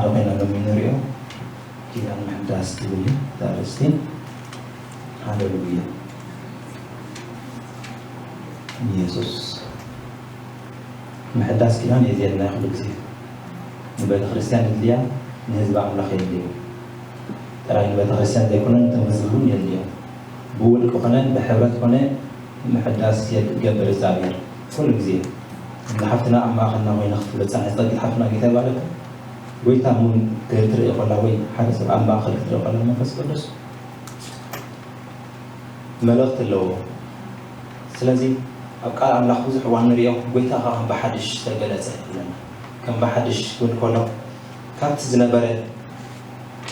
ኮይና ሎሚ ንሪኦ ኪዳን ምሕዳስ ትብል እዩ እታ ኣርእስቲ። ሃሌሉያ። ኢየሱስ። ምሕዳስ ኪዳን የድልየና ኩሉ ግዜ። ንቤተ ክርስቲያን የድልያ፣ ንህዝቢ ኣምላኽ የድልዮ። ጥራይ ንቤተ ክርስቲያን ዘይኮነ፣ ነቶም ህዝቢ እውን የድልዮ። ብውልቂ ኮነ ብሕብረት ኮነ ምሕዳስ የድ-፣ ይገብር እግዚኣብሔር ኩሉ ግዜ። ንሓፍትና ኣብ ማእኸልና ኮይና ክትፍለጥ ጸኒሓ፣ ጸጊት ሓፍትና ጌታ ይባረካ። ጎይታ እውን ክትርኢ ከላ ወይ ሓደ ሰብ ኣብ ማእኸል ክትርኢ ከላ መንፈስ ቅዱስ መልእኽቲ ኣለዎ። ስለዚ ኣብ ቃል ኣምላኽ ብዙሕ እዋን ንሪኦ፣ ጎይታ ኸዓ ከም ብሓድሽ ተገለጸ ይብለና። ከም ብሓድሽ እውን ከሎ ካብቲ ዝነበረ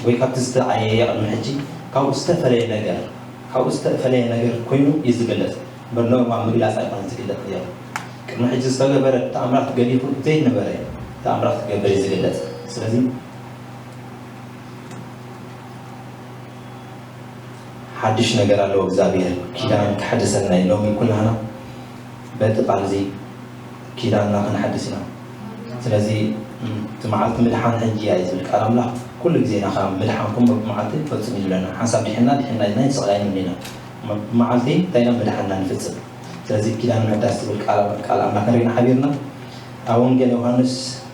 ወይ ካብቲ ዝተዓየየ ቅድሚ ሕጂ ካብኡ ዝተፈለየ ነገር፣ ካብኡ ዝተፈለየ ነገር ኮይኑ እዩ ዝግለጽ። እምበር ኖርማል ምግላጽ ኣይኮነን ዝግለጽ ነይሩ። ቅድሚ ሕጂ ዝተገበረ ተኣምራት ገዲፉ ዘይነበረ ተኣምራት ክገብር እዩ ዝግለጽ። ስለዚ ሓድሽ ነገር ኣለዎ እግዚኣብሔር ኪዳን ከሐድሰልና እዩ። ሎሚ ኩላህና በቲ ቃል እዚ ኪዳንና ክንሓድስ ኢና። ስለዚ፣ እም፣ እቲ መዓልቲ ምድሓን ሕጂ እያ እዩ ዝብል ቃል ኣምላኽ። ኩሉ ግዜ ኢና ካብ ምድሓንኩም በብመዓልቲ ፈጽሙ ይብለና። ሓንሳብ ድሒንና፣ ድሒንና ኢልና ይስቕላ ኣይንብልን ኢና። መ-፣ መዓልቲ እንታይ ኢና ምድሓንና ንፍጽም። ስለዚ ኪዳን ምሕዳስ ዝብል ቃል፣ ቃል ኣምላኽ ንሪኢና ሓቢርና። ኣብ ወንጌል ዮሃንስ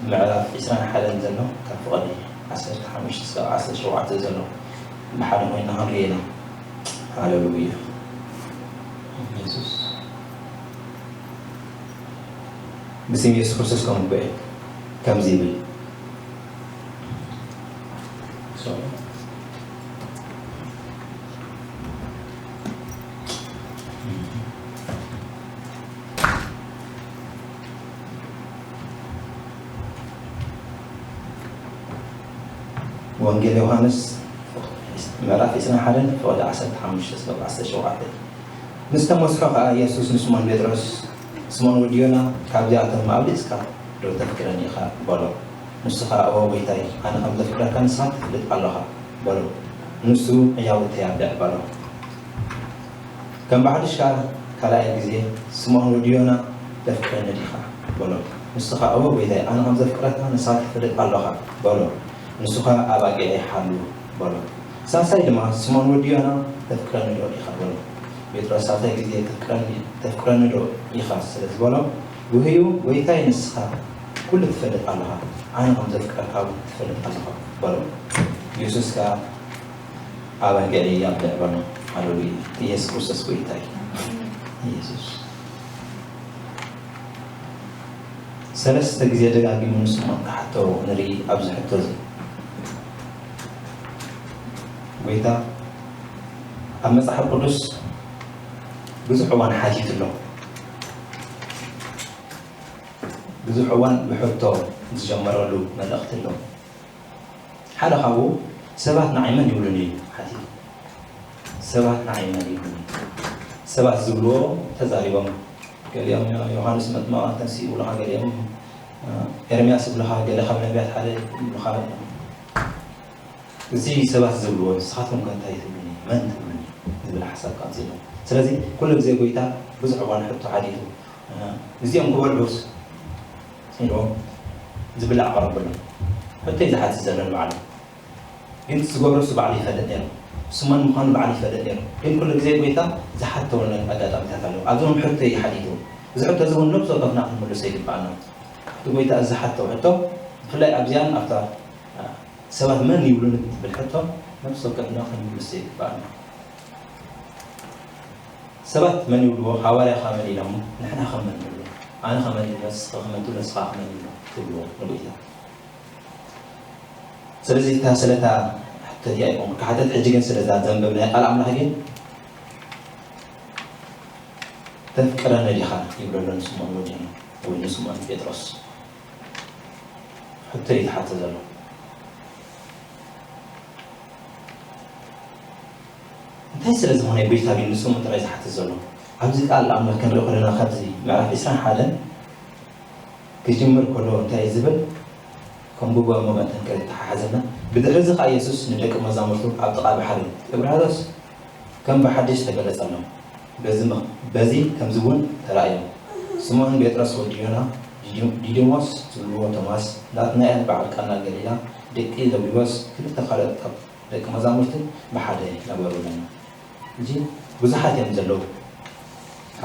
ምዕራፍ ዕስራን ሓደን ዘሎ ካብ ፍቕዲ ዓሰርተ ሓሙሽተ እስካብ ዓሰርተ ሸውዓተ ዘሎ ብሓደ ኮይና ክንርኢ ኢና። ሃሌሉያ። ኢየሱስ። ብስም ኢየሱስ ክርስቶስ ከምኡ በል። ከምዚ ይብል። ወንጌል ዮሃንስ ምዕራፍ ዕስራን ሓደን ፍቕዲ ዓሰርተ ሓሙሽተ እስካብ ዓሰርተ ሸውዓተ። ምስ ተመስሖ ኸኣ የሱስ ንስሞን ጴጥሮስ፣ "ስሞን ወዲ ዮና፣ ካብዚኣቶም ኣብሊጽካ ዶ ተፍቅረኒ ኢኻ?" በሎ። ንሱ ኸኣ፣ "እወ ጐይታይ፣ ኣነ ከም ዘፍቅረካ ንስኻ ትፈልጥ ኣሎኻ" በሎ። ንሱ፣ "ሕያውተይ ኣብልዕ" በሎ። ከም ብሓድሽ ከኣ ካልኣይ ግዜ፣ "ስምዖን ወዲ ዮና፣ ተፍቅረኒ ዲኻ?" በሎ። ንሱ ኸኣ፣ "እወ ጐይታይ፣ ኣነ ከም ዘፍቅረካ ንስኻ ትፈልጥ ኣሎኻ" በሎ። ንሱ ኸኣ፣ "ኣባጊዐይ ሓሉ" በሎ። ሳልሳይ ድማ፣ "ስምዖን ወዲ ዮና፣ ተፍቅረኒ ዶ ኢኻ?" በሎ። ጴጥሮስ ሳልሳይ ግዜ፣ "ተፍቅረኒ፣ ተፍቅረኒ ዶ ኢኻ?" ስለ ዝበሎ፣ ውህዩ፣ "ጐይታይ፣ ንስኻ ኩሉ ትፈልጥ ኣለኻ፣ ኣነ ከም ዘፍቅረካ እውን ትፈልጥ ኣለኻ" በሎ። ኢየሱስ ከኣ፣ "ኣባጊዐይ ኣብልዕ" በሎ። ሃሌሉያ። ኢየሱስ ክርስቶስ ጐይታ እዩ። ኢየሱስ ሰለስተ ግዜ ደጋጊሙ ንስምዖን ክሓቶ ንርኢ ኣብዚ ሕቶ እዚ። ጐይታ ኣብ መጽሓፍ ቅዱስ ብዙሕ እዋን ሓቲቱ ኣሎ። ብዙሕ እዋን ብሕቶ ዝጀመረሉ መልእኽቲ ኣሎ። ሓደ ካብኡ፣ "ሰባት ንዓይ መን ይብሉኒ?" እዩ ሓቲቱ። "ሰባት ንዓይ መን ይብሉኒ?" ሰባት ዝብልዎ ተዛሪቦም። ገሊኦም ዮሃንስ መጥምቕ ተንሲኡ ይብሉኻ፣ ገሊኦም፣ እ፣ ኤርምያስ ይብሉኻ፣ ገለ ካብ ነቢያት ሓደ ይብሉኻ። እዚ ሰባት ዝብልዎ፣ ንስኻትኩም ከ እንታይ ትብሉኒ? መን ትብሉኒ? ዝብል ሓሳብ ቀጺሎም። ስለዚ ኩሉ ግዜ ጐይታ ብዙሕ እዋን ሕቶ ሓቲቱ፣ እ፣ "እዚኦም ክበልዑስ?" ኢሉ ዝብላዕ ቀረበሎም። ሕቶ እዩ ዝሓትት ዘሎ ንባዕሉ። ግን ዝገብሮ እሱ ባዕሉ ይፈልጥ ነይሩ። ስሞን ምዃኑ ባዕሉ ይፈልጥ ነይሩ። ግን ኩሉ ግዜ ጐይታ ዝሓተወሉ ኣጋጣሚታት ኣለዉ። ኣብዞም ሕቶ እዩ ሓቲቱ። እዚ ሕቶ እዚ እውን ነብሲ ወከፍና ክንምልሶ ይግብኣና። እቲ ጐይታ እዚ ዝሓተወ ሕቶ፣ ብፍላይ ኣብዚኣን ኣብታ፣ እ፣ ሰባት መን ይብሉኒ ትብል ሕቶ፣ ነብሲ ወከፍና ክንምልሶ ይግብኣና። ሰባት መን ይብልዎ? ሃዋርያ ኸ መን ኢሎሞ? ንሕና ኸ መን ንብሎ? ኣነ ኸ መን ይብሎ? ንስኻ ኸ መን ትብሎ? ንስኻ ኸ መን ይብሎ? ትብልዎ ንጎይታ። ስለዚ እታ ስለታ ሕቶ እዚኣ ይቆም ክሓተት፣ ሕጂ ግን ስለዛ ዘንበብናዮ ቃል ኣምላኽ ግን፣ "ተፍቅረኒ ዲኻ?" ይብሎ ኣሎ ንስምኦን ወዲ ዮና ወይ ንስምኦን ጴጥሮስ። ሕቶ እዩ ዝሓቶ ዘሎ። እንታይ ስለ ዝኾነ ጎይታ ግን ንስምኦን ጥራይ ዝሓትት ዘሎ? ኣብዚ ቃል ኣምላኽ ክንርኢ ከለና፣ ካብዚ ምዕራፍ ዕስራን ሓደን ክጅምር ከሎ እንታይ እዩ ዝብል? ከንብቦ እሞ መጠን ከይተሓሓዘልና። ብድሕሪ እዚ ኸኣ የሱስ ንደቂ መዛሙርቱ ኣብ ጥቓ ባሕሪ ጢብርያዶስ ከም ብሓድሽ ተገለጸሎም። በዚ ምኽ-፣ በዚ ከምዚ እውን ተራእዮም። ስምኦን ጴጥሮስ ወዲ ዮና፣ ዲዲ-፣ ዲዲሞስ ዝብልዎ ቶማስ፣ ናትናኤል በዓል ቃና ገሊላ፣ ደቂ ዘብዴዎስ ክልተ ካልኦት ካብ ደቂ መዛሙርትን ብሓደ ነበሩ። ሕጂ ብዙሓት እዮም ዘለዉ።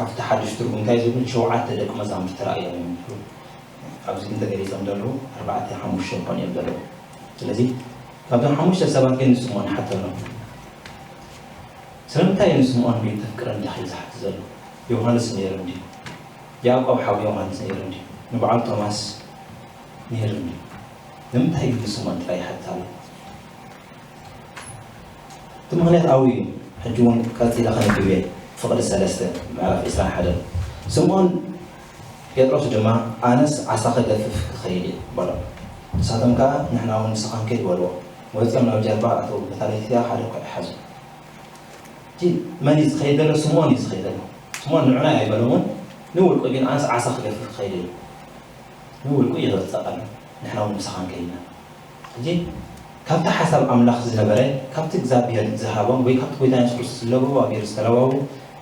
ኣብቲ ሓድሽ ትርጉም እንታይ ዝብል ሸውዓተ ደቂ መዛሙርቲ ተራእዮም እዮም ዝብሉ። ኣብዚ ግን ተገሊጾም ዘለዉ ኣርባዕተ ሓሙሽተ ክኾኑ እዮም ዘለዉ። ስለዚ ካብቶም ሓሙሽተ ሰባት ግን ንስምኦን ንሓተሎም። ስለምንታይ እዩ ንስምኦን ግን ተፍቅረኒ ዲኻ ኢሉ ዝሓትት ዘሎ? ዮሃንስ ነይሩ እንድዩ። ያዕቆብ ሓው ዮሃንስ ነይሩ እንድዩ። ንበዓል ቶማስ ነይሩ እንድዩ። ንምንታይ ግን ንስምኦን ጥራይ ይሓትት ኣሎ? እቲ ምኽንያት ኣብኡ እዩ። ሕጂ እውን ቀጺለ ከንብብ እየ። ፍቕሪ ሰለስተ ምዕራፍ ዕስራን ሓደን። ስምኦን ጴጥሮስ ድማ ኣነስ ዓሳ ክገፍፍ ክኸይድ እየ በሎ። ንሳቶም ከኣ ንሕና እውን ምሳኻ ክንከይድ በልዎ። ወጺኦም ናብ ጃልባ ኣተዉ። በታ ለይቲ እቲኣ ሓደ ኳዕ ሓዙ። እቲ መን እዩ ዝኸይድ ዘሎ? ስምኦን እዩ ዝኸይድ ዘሎ። ስምኦን ንዑና ኣይበሎምን። ንውልቁ ግን ኣነስ ዓሳ ክገፍፍ ክኸይድ እየ። ንውልቁ ይወጽእ ኣሎ። ንሕና እውን ምሳኻ ክንከይድ ኢና። ሕጂ ካብቲ ሓሳብ ኣምላኽ ዝነበረ፣ ካብቲ እግዚኣብሔር ዝሃቦም ወይ ካብቲ ጎይታ የሱስ ክርስቶስ ለበዋ ገይሩ ዝተለዋወጡ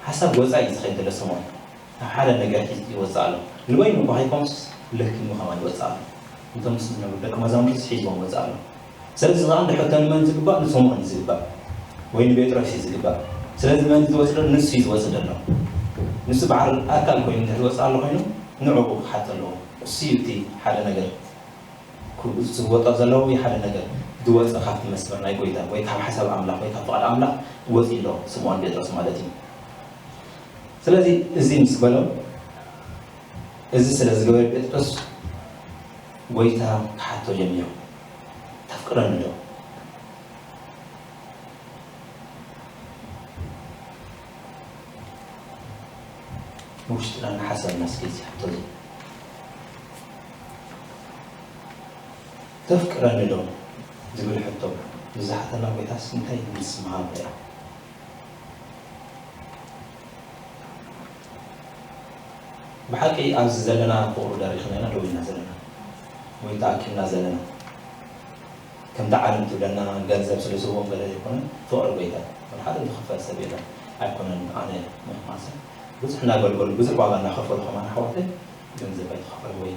ሓሳብ ወጻኢ እዩ ዝኸይድ ዘሎ ስምኦን። ኣብ ሓደ ነገር ሒዙ ይወጽእ ኣሎ። ንበይኑ እኳ ከይኮነስ ለኪሙ ከማን ይወጽእ ኣሎ። እንቶም ምስ ዝነበሩ ደቂ መዛሙርቱስ ሒዝዎም ወጽእ ኣሎ። ስለዚ ከኣ እንዲ ሕቶ ንመን ዝግባእ? ንስምኦን እዩ ዝግባእ ወይ ንጴጥሮስ እዩ ዝግባእ። ስለዚ መን እዩ ዝወጽእ ዘሎ? ንሱ እዩ ዝወጽእ ዘሎ። ንሱ በዓል ኣካል ኮይኑ እንድሕር ዝወጽእ ኣሎ ኮይኑ ንዕኡ ክሓቶ ኣለዎ። እሱ እዩ እቲ ሓደ ነገር ክወጦ ዘለዎ ወይ ሓደ ነገር ዝወፀ ካብቲ መስመር ናይ ጎይታ ወይ ካብ ሓሳብ ኣምላኽ ወይ ካብ ፍቓድ ኣምላኽ ወፂኡ ኣሎ ስምዖን ጴጥሮስ ማለት እዩ። ስለዚ እዚ ምስ በሎም፣ እዚ ስለ ዝገበረ ጴጥሮስ ጎይታ ክሓቶ ጀሚሩ፣ "ተፍቅረኒ ዶ?" ንውሽጥና እናሓሰብና እስኪ እዚ ሕቶ እዚ፣ "ተፍቅረኒ ዶ?" ዝብል ሕቶ ንዝሓተና ጎይታስ እንታይ ምስ ምሃብና እዩ? ብሓቂ ኣብዚ ዘለና ፍቕሩ ደሪኽና ኢና ደው ኢልና ዘለና ወይ ተኣኪብና ዘለና። ከምቲ ዓለም ትብለና ገንዘብ ስለ ዝህቦም ገለ ዘይኮነ፣ ፍቕሪ ጎይታ እዩ። ወላ ሓደ ዝኽፈል ሰብ የለን። ኣይኮነን ኣነ ምኽማሰ ብዙሕ እናገልገሉ ብዙሕ ዋጋ እናኸፈሉ ከማን ኣሕዋተይ ገንዘብ ኣይተኸፈሉ ወይ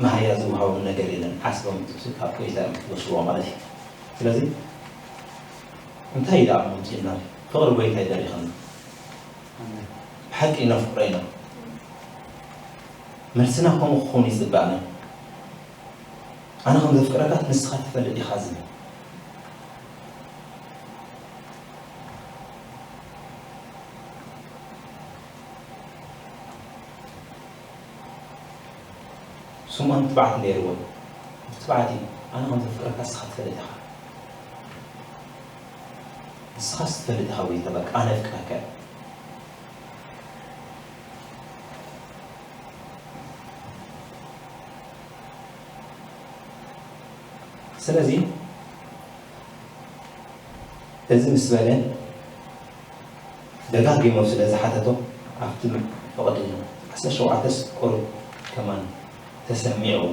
መሃያ ዝወሃቦም ነገር የለን። ዓስቦም ጥቅሲ ካብ ጎይታ እዮም ዝወስድዎ ማለት እዩ። ስለዚ እንታይ እዩ ደኣ መምፅኡና? ፍቕሪ ጎይታ እዩ ደሪኽና። ብሓቂ ነፍቅሮ ኢና። መልስና ከምኡ ክኸውን ይፅበኣና። ኣነ ከም ዘፍቅረካ ንስኻ ትፈልጥ ኢኻ ዝብል። ስምዖን ትብዓት ነይርዎ። ብትብዓት እዩ፣ "ኣነ ከም ዘፍቅረካ ንስኻ ትፈልጥ ኢኻ። ንስኻስ ትፈልጥ ኢኻ ወይ ተበቃ ኣነ ኣፍቅረካ እየ።" ስለዚ እዚ ምስ በለ ደጋጊሙ ስለ ዝሓተቶ ኣብቲ ፍቕዲ ዓሰርተ ሸውዓተስ ቁሩብ ከማን ተሰሚዕዎ።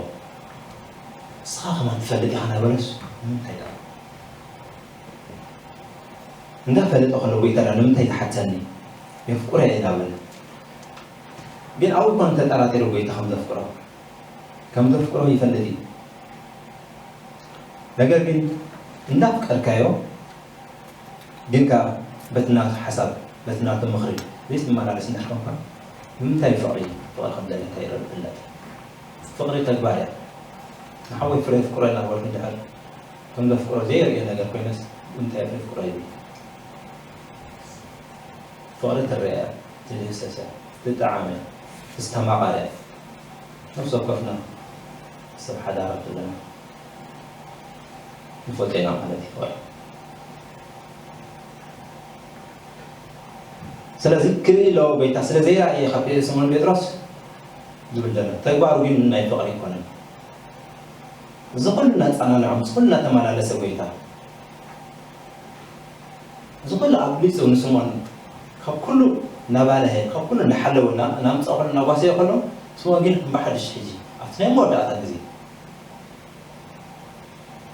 "ንስኻ ከማን ትፈልጥ ኢኻ" እናበለስ፣ ንምንታይ ደኣ? እንዳፈለጠ ከሎ ጎይታ ደኣ ንምንታይ ትሓተኒ? "የፍቅሮ እየ" እናበለ። ግን ኣብኡ እኳ እንተጠራጢሩ ጎይታ ከም ዘፍቅሮ፣ ከም ዘፍቅሮ ይፈልጥ እዩ። ነገር ግን እንዳፍቀርካዮ፣ ግን ከኣ በቲ ናቱ ሓሳብ፣ በቲ ናቱ ምኽሪ ዘይትመላለስ እንድሕር ኮንካ፣ ንምንታይ ፍቕሪ፣ ፍቕሪ ከም ዘለካ ይረድ-፣ ይፍለጥ። ፍቕሪ ተግባር እያ። ንሓወይ ፍረ የፍቅሮ እናበልኩ እንድሕር ከም ዘፍቅሮ ዘይርእዮ ነገር ኮይነስ፣ ንምንታይ ፍረ የፍቅሮ ይብል? ፍቕሪ ትረአ እያ፣ ትድህሰስ እያ፣ ትጠዓም እያ፣ ትስተማቐር እያ። ነፍሲ ወከፍና ሰብ ሓዳር ኣለና። ንፈልጦ ኢና ማለት እዩ ፍቕሪ። ስለዚ ክርኢ ኣለዎ ጎይታ ስለ ዘይረኣየ ካብ ስምኦን ጴጥሮስ ዝብል ዘሎ ተግባሩ ግን ናይ ፍቕሪ ኣይኮነን። እዚ ኩሉ እናጸናንዖ፣ እዚ ኩሉ እናተመላለሰ ጎይታ፣ እዚ ኩሉ ኣብሊጹ ንስምኦን ካብ ኩሉ እናባለሀ፣ ካብ ኩሉ እናሓለወ፣ እና-፣ እናምጸ ኩሉ እናጓሰየ ከሎ፣ ስምኦን ግን እምባ ሓድሽ ሕጂ ኣብቲ ናይ መወዳእታ ግዜ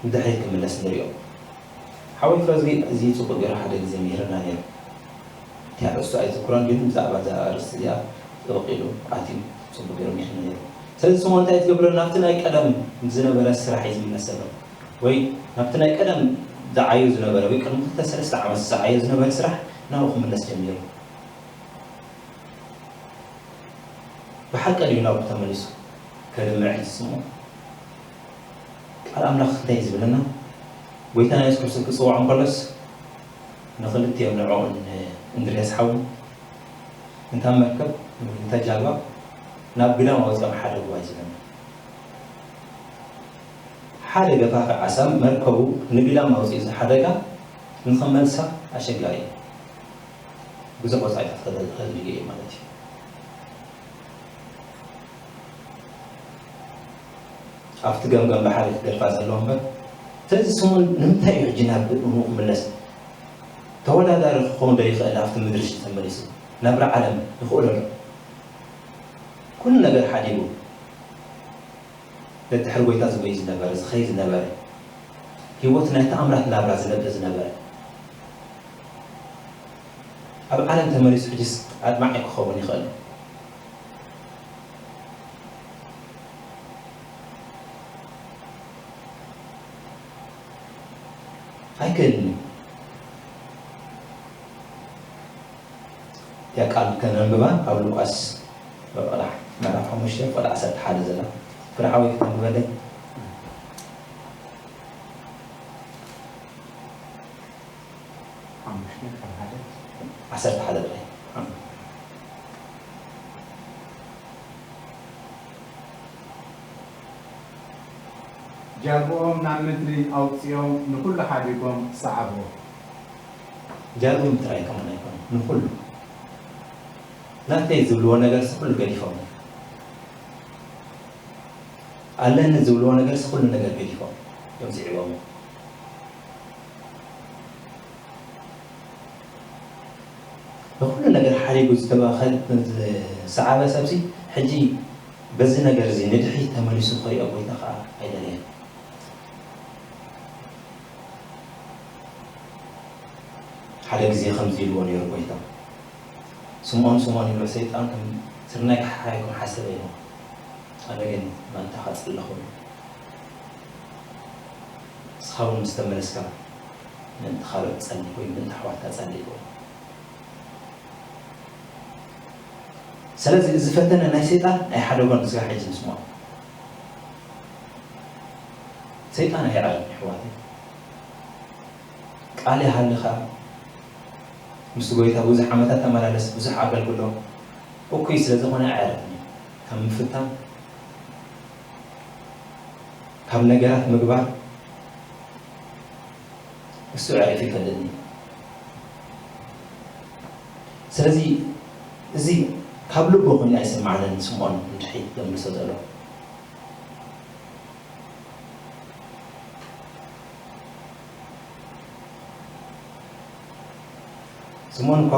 ንድሕሪት ክምለስ ንሪኦ። ሓወይ ፍረዝጊ እዚ ጽቡቕ ገይሩ ሓደ ግዜ ምሂርና ነይሩ። እቲ ኣርእስቱ ኣይዝክሮን፣ ግን ብዛዕባ እዛ ኣርእስቲ እዚኣ ጥብቕ ኢሉ ኣትዩ ጽቡቕ ገይሩ ምሂርና ነይሩ። ስለዚ ስምኦን እንታይ ትገብሮ? ናብቲ ናይ ቀደም ዝነበረ ስራሕ እዩ ዝምለስ ዘሎ። ወይ ናብቲ ናይ ቀደም ዝዓዩ ዝነበረ ወይ ቅድሚ ክልተ ሰለስተ ዓመት ዝዓዩ ዝነበረ ስራሕ ናብኡ ክምለስ ጀሚሩ። ብሓቂ ድዩ ናብኡ ተመሊሱ? ከድምዕ ዝስምዖ ቃል ኣምላኽ እንታይ እዩ ዝብለና? ጎይታና የሱስ ክርስቶስ ክጽውዖም ከሎስ ንኽልቲኦም ንዕኡን እንድርያስ ሓውን እንታ መርከብ እንታ ጃልባ ናብ ግዳም ኣውጺኦም ሓደግዋ እዩ ዝብለና። ሓደ ገፋፊ ዓሳ መርከቡ ንግዳም ኣውጺኡ ዝሓደጋ ንኽመልሳ ኣሸጋሪ እዩ። ብዙሕ ወጻኢታት ከድልዮ እዩ ማለት እዩ። ኣብቲ ገምገም ባሕሪ ክገድፋ ዘለዎ እምበር። ስለዚ ስምኦን ንምንታይ እዩ ሕጂ ናብ እምኡ ክምለስ? ተወዳዳሪ ክኸውን ዶ ይኽእል? ኣብቲ ምድሪ ሲ ተመሊሱ ናብራ ዓለም ይኽእሎ ዶ? ኩሉ ነገር ሓዲጉ ደድሕሪ ጎይታ ዝጎይ ዝነበረ፣ ዝኸይ ዝነበረ፣ ህይወት ናይ ተኣምራት ናብራ ዝነብር ዝነበረ፣ ኣብ ዓለም ተመሊሱ ሕጅስ ኣድማዒ ክኸውን ይኽእል። ኣይክእልን እዩ። እቲኣ ቃል ከነንብባ ኣብ ሉቃስ ምዕራፍ ምዕራፍ ሓሙሽተ ቁጥሪ ዓሰርተ ሓደ ዘላ ፍረ ሓወይ ክተንብበለይ። ሓሙሽተ ካብ ሓደ ዓሰርተ ሓደ ጥራይ። ጃልቦኦም ናብ ምድሪ ኣውጺኦም ንኹሉ ሓዲጎም ሰዓብዎ። ጃልቦኦም ጥራይ ከማን ኣይኮነ፣ ንኹሉ ናተይ ዝብልዎ ነገርሲ ኩሉ ገዲፎም፣ ኣለኒ ዝብልዎ ነገርሲ ኩሉ ነገር ገዲፎም እዮም ስዒቦም። ንኹሉ ነገር ሓዲጉ ዝተባኸ-፣ ዝሰዓበ ሰብሲ ሕጂ በዚ ነገር እዚ ንድሕሪት ተመሊሱ ክሪኦ ጎይታ ከዓ ኣይደለየን። ሓደ ግዜ ከምዚ ኢልዎ ነይሩ ጎይታ፣ ስምዖን ስምዖን ይብሎ ሰይጣን ከም ስርናይ ክሓሓየኩም ሓሰበ ኢልዎ። ኣነ ግን ምእንታኻ ጸለኹ። ንስኻ እውን ምስ ተመለስካ ምእንቲ ካልኦት ጸሊ ወይ ምእንቲ ኣሕዋትካ ጸሊ ኢልዎ። ስለዚ እዚ ፈተነ ናይ ሰይጣን ኣይሓደጎን። ስጋ ሕጂ ንስምዖን ሰይጣን ኣይዓለም ይሕዋት። ቃል ይሃልኻ ምስ ጎይታ ብዙሕ ዓመታት ተመላለስ፣ ብዙሕ ኣገልግሎ እኩይ ስለ ዝኾነ ኣያረፍኒ ካብ ምፍታን ካብ ነገራት ምግባር እሱ ዕሪፍ ይፈልጥኒ። ስለዚ እዚ ካብ ልቡ ኹን ኣይስማዓንን ስምዖን እንድሕይ ዘምልሶ ዘሎ። ስምዖን እኳ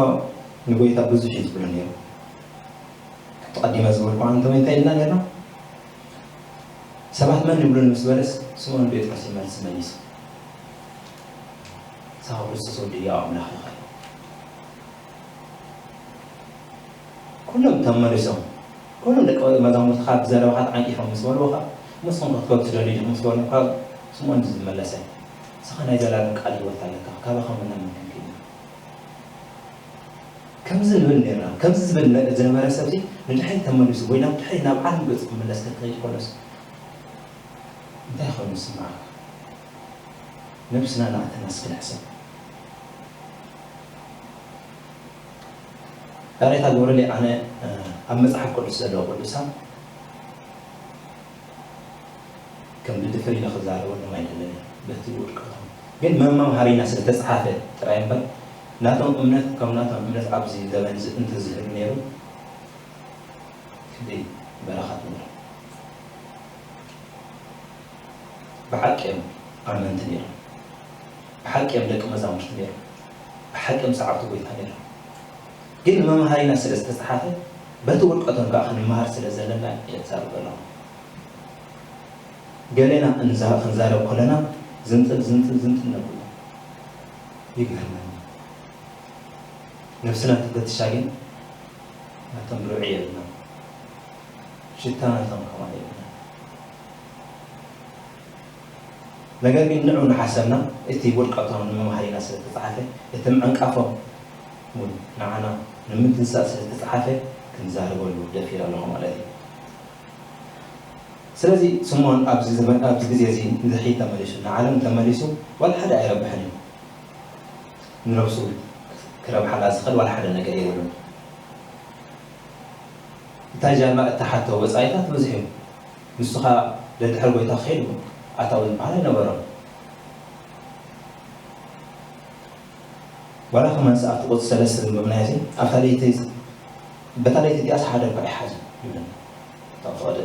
ንጎይታ ብዙሕ እዩ ዝብሎ ነይሩ። ካብቲ ቀዲመ ዝበልኩ ኣንተ እንታይ ኢልና ነርና? ሰባት መን ይብሉን ምስ በለስ ስምዖን ጴጥሮስ ይመልስ መሊሱ። ሳው ክርስቶስ ወዲ ህያው ኣምላኽ ኢኻ። ኩሎም ተመሊሶም፣ ኩሎም ደቂ መዛሙርትኻ ብዘረባኻ ተዓንቂፎም ምስ በልዎ ኸኣ ንስኹም ከ ክትከዱ ትደልዩ ዲኹም ምስ በልዎ ኸኣ ስምዖን እዩ ዝመለሰ። ንስኻ ናይ ዘላለም ቃል ህይወት ኣለካ፣ ካባኻ መን ናብ መን ክንከይድ ኢና? ከምዚ ንብል ነርና። ከምዚ ዝብል ነ-፣ ዝነበረ ሰብሲ ንድሕሪት ተመሊሱ ወይ ናብ ድሕሪት ናብ ዓለም ገጹ ክምለስ ከክኸይድ ከሎስ እንታይ ኮይኑ ዝስምዓካ? ነብስና ንኣተና እስኪ ንሕሰብ። ዳሬታ ገብረለይ ኣነ ኣብ መጽሓፍ ቅዱስ ዘለዉ ቅዱሳን ከም ድድፍር ኢለ ክዛረበሎም ኣይደለንን። በቲ ውድቀቶም ግን መማምሃሪና ስለ ተጻሓፈ ጥራይ እምበር ናቶም እምነት ከም ናቶም እምነት ኣብዚ ዘበን እዚ እንተዝህሉ ነይሩ ክንደይ በረኸት ነይሩ። ብሓቂ እዮም ኣመንቲ ነይሮም። ብሓቂ እዮም ደቂ መዛሙርቲ ነይሮም። ብሓቂ እዮም ሰዓብቲ ጎይታ ነይሮም። ግን ንመምሃሪና ስለ ዝተፅሓፈ በቲ ውድቀቶም ከዓ ክንመሃር ስለ ዘለና እየ ዝዛረብ ዘለኹ። ገሌና እንዛ-፣ ክንዛረብ ከለና ዝንጥል ዝንጥል ዝንጥል ነብሎ። ይገርመኒ። ነብስና ተፈትሻ ግን ናቶም ብርዒ የብልና። ሽታ ናቶም ከማን የብልና። ነገር ግን ንዑ ንሓሰብና እቲ ውድቀቶም ንምምሃር ኢና ስለ ዝተጻሕፈ፣ እቲ ምዕንቃፎም እውን ንዓና ንምድንሳእ ስለ ዝተጻሕፈ ክንዛረበሉ ደፊረ ኣለኹ ማለት እዩ። ስለዚ ስምኦን ኣብዚ ዘመን፣ ኣብዚ ግዜ እዚ ንድሕሪት ተመሊሱ፣ ንዓለም ተመሊሱ ዋላ ሓደ ኣይረብሕን እዩ። ንነብሱ ክረብሓላ ዝኽእል ዋላ ሓደ ነገር የብሉን። እታ ጃማ እትሓቶ ወጻኢታት ብዙሕ እዩ። ንሱ ኸኣ ደድሕሪ ጎይታ ክኸይድ ኣታዊ ዝበሃል ኣይነበሮን። ዋላ ከማን ሰዓት ቁጽሪ ሰለስተ ዘንበብናዮ እዚ ኣብታ ለይቲ፣ በታ ለይቲ እቲኣስ ሓደ እኳ ኣይሓዝን ይብለና። እታ ፍቕዲ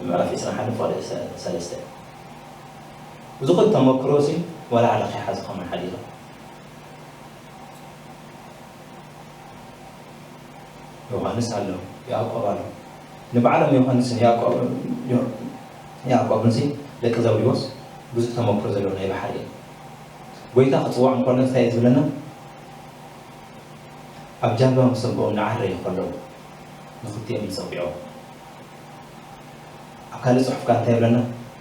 ምዕራፍ ዕስራን ሓደን ፍቕዲ ሰለስተ። እዚ ኩሉ ተመክሮ እዚ ዋላ ሓደ ከይሓዘ ከማን ሓዲሩ። ዮሃንስ ኣሎ፣ ያዕቆብ ኣሎ። ንባዕሎም ዮሃንስን ያዕቆብ-፣ ያዕቆብን ሲ ደቂ ዘብዴዎስ ብዙሕ ተመክሮ ዘለዎ ናይ ባሕሪ እዮም። ጎይታ ክጽዋዕ እንከሎ እንታይ እዩ ዝብለና? ኣብ ጃልባ ምስ ኣቦኦም እናዓረዩ ከለዉ ንኽልቲኦም እዩ ጸዊዖም። ኣብ ካልእ ጽሑፍ ከኣ እንታይ ይብለና?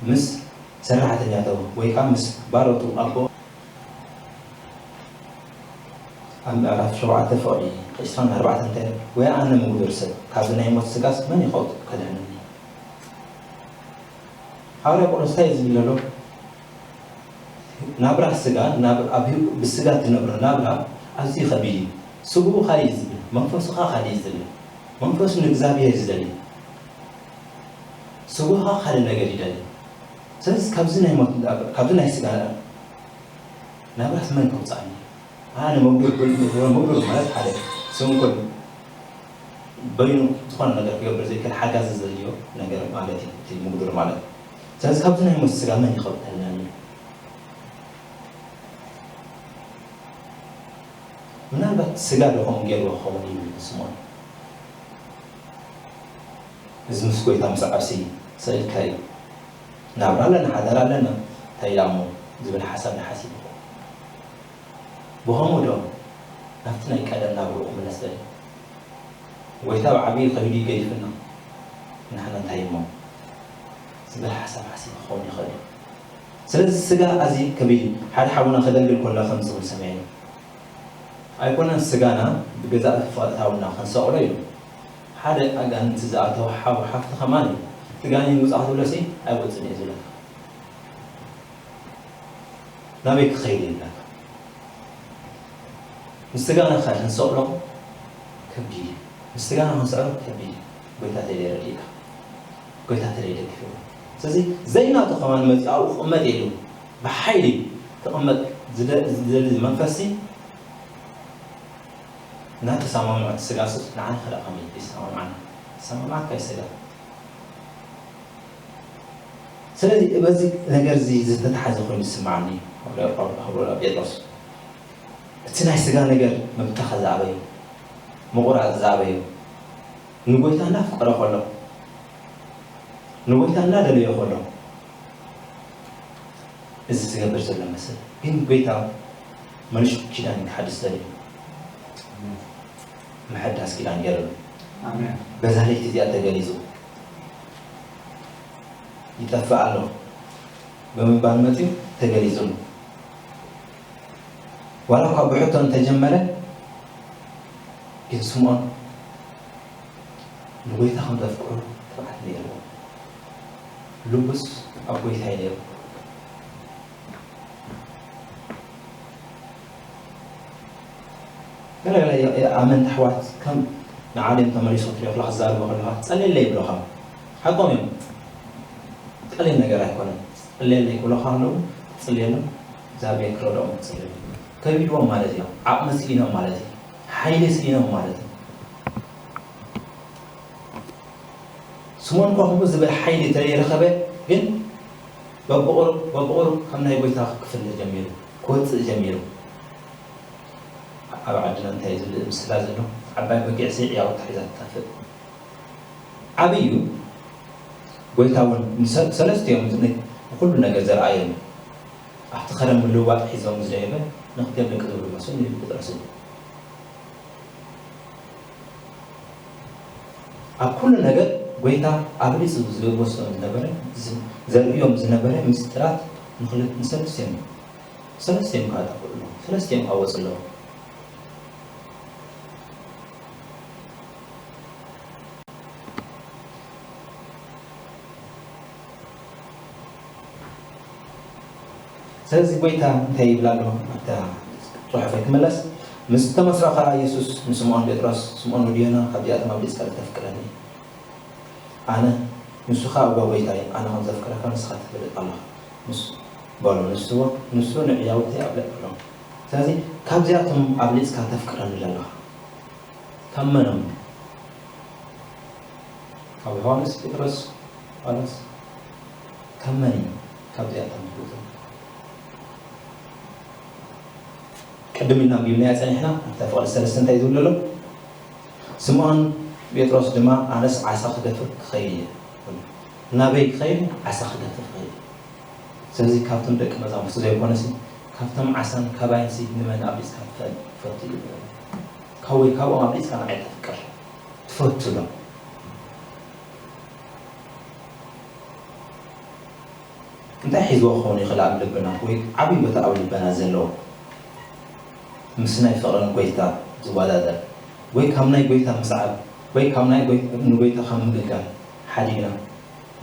ምስ ሰራሕተኛታቱ ወይ ከኣ ምስ ባሮቱ ኣቦ ኣብ ምዕራፍ ሸውዓተ ፍቕዲ ዕስራን ኣርባዕተን እንታይ፣ "ወይ ኣነ ምጉዱር ሰብ፣ ካብዚ ናይ ሞት ስጋስ መን ይኸውጥ ከድሕነኒ?" ሃዋርያ ጳውሎስ እንታይ እዩ ዝብል ዘሎ? ናብራ ስጋ፣ ናብ-፣ ኣብ ህይወ-፣ ብስጋ ትነብሮ ናብራ ኣዝዩ ከቢድ እዩ። ስግኡ ካልእ እዩ ዝብል፣ መንፈሱ ኸኣ ካልእ እዩ ዝብል። መንፈሱ ንእግዚኣብሔር እዩ ዝደሊ፣ ስግኡ ኸኣ ካልእ ነገር ይደሊ። ስለዚ ካብዚ ናይ ሞት፣ ካብዚ ናይ ስጋ ናብራስ መን ከውፅኣኒ? ኣነ መጉዱር፣ መጉዱር ማለት ሓደ ስንኩል በይኑ ዝኾነ ነገር ክገብር ዘይክእል ሓጋዚ ዘድልዮ ነገር ማለት እዩ፣ እቲ ምጉዱር ማለት። ስለዚ ካብዚ ናይ ሞት ስጋ መን ይኸውጠልናኒ? ምናልባት ስጋ ዶ ከምኡ ገይርዎ ክኸውን እዩ ስምኦን። እዚ ምስ ጎይታ ምጽዓብሲ ስቕ ኢልካ እዩ። ናብራ ኣለና፣ ሓዳር ኣለና፣ እንታይ ኢላ እሞ ዝብል ሓሳብ ንሓሲብ ይኸውን። ብኸምኡ ዶ ናብቲ ናይ ቀደም ናብርኡ ክምለስ ደልዩ? ጎይታ ብዓብዪ ከቢዱ ይገድፍና፣ ንሕና እንታይ እሞ ዝብል ሓሳብ ሓሲብ ክኸውን ይኽእል እዩ። ስለዚ ስጋ ኣዝዩ ከቢድ እዩ። ሓደ ሓውና ከደንግል ከሎ ከምዚ ክብል ሰሚዐዮ። ኣይኮነን ስጋና ብገዛእ ፍጥረታውና ክንሰቕሎ ኢሉ ሓደ ኣጋንንቲ ዝኣተወ ሓው ሓፍቲ ከማን እዩ። እቲ ጋኔን ውጻእ ክትብሎሲ ኣይወጽእን እየ ዝብለካ። ናበይ ክኸይድ እየ ይብለካ። ምስ ስጋና ከ ክንሰቕሎ ከቢድ እዩ። ምስ ስጋና ክንስዕሮ ከቢድ እዩ። ጎይታ ተለይ ረዲእካ፣ ጎይታ ተለይ ደጊፍካ። ስለዚ ዘይናቱ ከማን መፂኡ ኣብኡ ክቕመጥ የድልዩ። ብሓይሊ ክቕመጥ ዝደ-፣ ዝደሊ መንፈስሲ እናተሰማምዖ እቲ ስጋ ሱስ ንዓና ከ ደኣ ከመይ ይሰማምዓና? ይሰማምዓካ እዩ ስጋ። ስለዚ በዚ ነገር እዚ ዝተተሓዘ ኮይኑ ዝስምዓኒ፣ ሃዋርያ ጳውሎ-፣ ሃዋርያ ጴጥሮስ፣ እቲ ናይ ስጋ ነገር ምብታኽ ዝኣበዩ፣ ምቑራጽ ዝኣበዩ፣ ንጎይታ እናፍቀረ ከሎ፣ ንጎይታ እናደለዮ ከሎ፣ እዚ ዝገብር ዘሎ መስል ግን ጎይታ መሊሱ ኪዳን ክሓድስ ደልዩ። ምሕዳስ ኪዳን ገይሩሉ። ኣሜን። በዛ ለይቲ እዚኣ ተገሊጹ። ይጠፍእ ኣሎ ብምባል መጺኡ ተገሊጹሉ። ዋላ እኳ ብሕቶ እንተጀመረ፣ ግን ስምዖን ንጎይታ ከም ዘፍቅሮ ትብዓት ነይርዎ። ልቡስ ኣብ ጎይታ እዩ ነይሩ። ገለ ገለ የ-፣ የ-፣ ኣመንቲ ኣሕዋት ከም ንዓለም ተመሊሶም ክልእኹላ ክዛረቡ ከለኻ፣ "ጸልየለይ" ይብሉኻ። ሓቆም እዮም። ቀሊል ነገር ኣይኮነን። "ጸልየለይ" ክብሉኻ ከለዉ፣ ክትጽልየሎም፣ እግዚኣብሔር ክረድኦም ክትጽልየሎም። ከቢድዎም ማለት እዮም። ዓቕሚ ስኢኖም ማለት እዩ። ሓይሊ ስኢኖም ማለት እዩ። ስምኦን እኳ ከምኡ ዝብል ሓይሊ እንተዘይረኸበ፣ ግን በብቑሩብ፣ በብቑሩብ ካብ ናይ ጎይታ ክፍለ ጀሚሩ፣ ክወጽእ ጀሚሩ። ኣብ ዓድና እንታይ ዝብል ምስላ ዘሎ፣ ዓባይ በጊዕ ስዒያ ወጣ ሒዛ ትጠፍእ። ዓብዩ ጎይታ እውን ንሰ-፣ ሰለስቲኦም ን-፣ ንኹሉ ነገር ዘርኣዮም፣ ኣብቲ ኸረን ምልውዋጥ ሒዞም ዝደየበ ንክልቲኦም ደቂ ዘብሉ መስሉ ንብል ጴጥሮስ እዩ። ኣብ ኩሉ ነገር ጎይታ ኣብሊጹ ዝወስዶም ዝነበረ፣ ዝ-፣ ዘርእዮም ዝነበረ ምስጢራት ንክልት ንሰለስቲኦም ሰለስቲኦም ከዓ ጠፍኡ ኣለዉ። ሰለስቲኦም ከዓ ወፁ ኣለዉ። ስለዚ ጎይታ እንታይ ይብል ኣሎ ኣብታ ፅሑፈይ ክምለስ? ምስ ተመስረኻ የሱስ ንስምዖን ጴጥሮስ፣ ስምዖን ወዲ ዮና፣ ካብዚኣቶም ኣብሊፅካ ዶ ተፍቅረኒ? ኣነ ንሱ ኸኣ እወ ጎይታይ፣ ኣነ ከም ዘፍቅረካ ንስኻ ትፈልጥ ኣለኻ ምስ በሎ፣ ንሱ ንሱ ንዕያውተይ ኣብለጥ ኣሎ። ስለዚ ካብዚኣቶም ኣብሊፅካ ተፍቅረኒ ዘለኻ ካብ መኖም? ካብ ዮሃንስ፣ ጴጥሮስ፣ ዮሃንስ ካብ መን እዩ? ካብዚኣቶም ይብሉ። ቅድም ኢልና ኣንቢብናያ ጸኒሕና ኣብታ ፍቕዲ ሰለስተ እንታይ ዝብሉ ኣሎ? ስምዖን ጴጥሮስ ድማ ኣነስ ዓሳ ክገፍፍ ክኸይድ እየ። ናበይ ክኸይድ? ዓሳ ክገፍፍ ክኸይድ። ስለዚ ካብቶም ደቂ መዛሙርቲ ዘይኮነሲ ካብቶም ዓሳን ካባይንሲ ንመን ኣብሊጽካ ትፈ- ትፈቱ እዩ? ካብ ወይ ካብኦም ኣብሊጽካ ንዓይ ተፍቅር ትፈቱ ዶ? እንታይ ሒዝዎ ክኸውን ይኽእል ኣብ ልብና ወይ ዓብዪ ቦታ ኣብ ልበና ዘለዎ ምስ ናይ ፍቕርን ጎይታ ዝወዳደር ወይ ካብ ናይ ጎይታ ምስዓብ ወይ ካብ ናይ ጎይ- ንጎይታ ካብ ምግልጋል ሓዲግና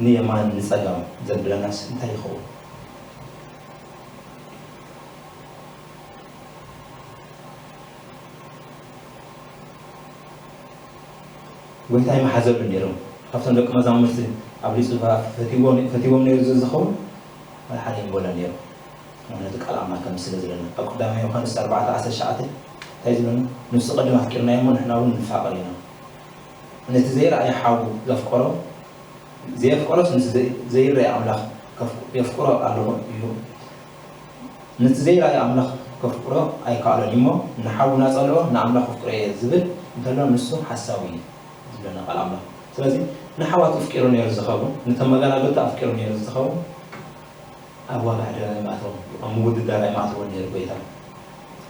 ንየማን ንጸጋም ዘብለናስ እንታይ ይኸውን? ጎይታ ይመሓዘሉ ነይሮም። ካብቶም ደቂ መዛሙርቲ ኣብሊጹ ፈትዎም ነይሩ ዝኸውን ሓደ ይበሎ ነይሩ። ምክንያቱ ቃል ኣምላኽ ከም ስለ ዘለና ኣብ ቀዳማይ ዮሃንስ ኣርባዕተ ዓሰርተ ትሽዓተ እንታይ ዝብለና? ንሱ ቅድም ኣፍቂርናዮ እሞ ንሕና እውን ንፋቐር ኢና። ነቲ ዘይረኣየ ሓው ዘፍቀሮ ዘየፍቀሮስ ምስ ዘይረኣይ ኣምላኽ የፍቅሮ ኣለኹ እዩ። ነቲ ዘይረኣይ ኣምላኽ ከፍቅሮ ኣይከኣሎን እዩ እሞ ንሓው ናጸልኦ ንኣምላኽ ኣፍቅሮ እየ ዝብል እንተሎ ንሱ ሓሳዊ እዩ ዝብለና ቃል ኣምላኽ። ስለዚ ንሓዋት ኣፍቂሩ ነይሩ ዝኸውን፣ ነቶም መጋናገቱ ኣፍቂሩ ነይሩ ዝኸውን ኣብ ዋጋ ዕደጋ ኣይምኣተውን፣ ኣብ ምውድዳር ኣይምኣተውን ነይሩ ጎይታ።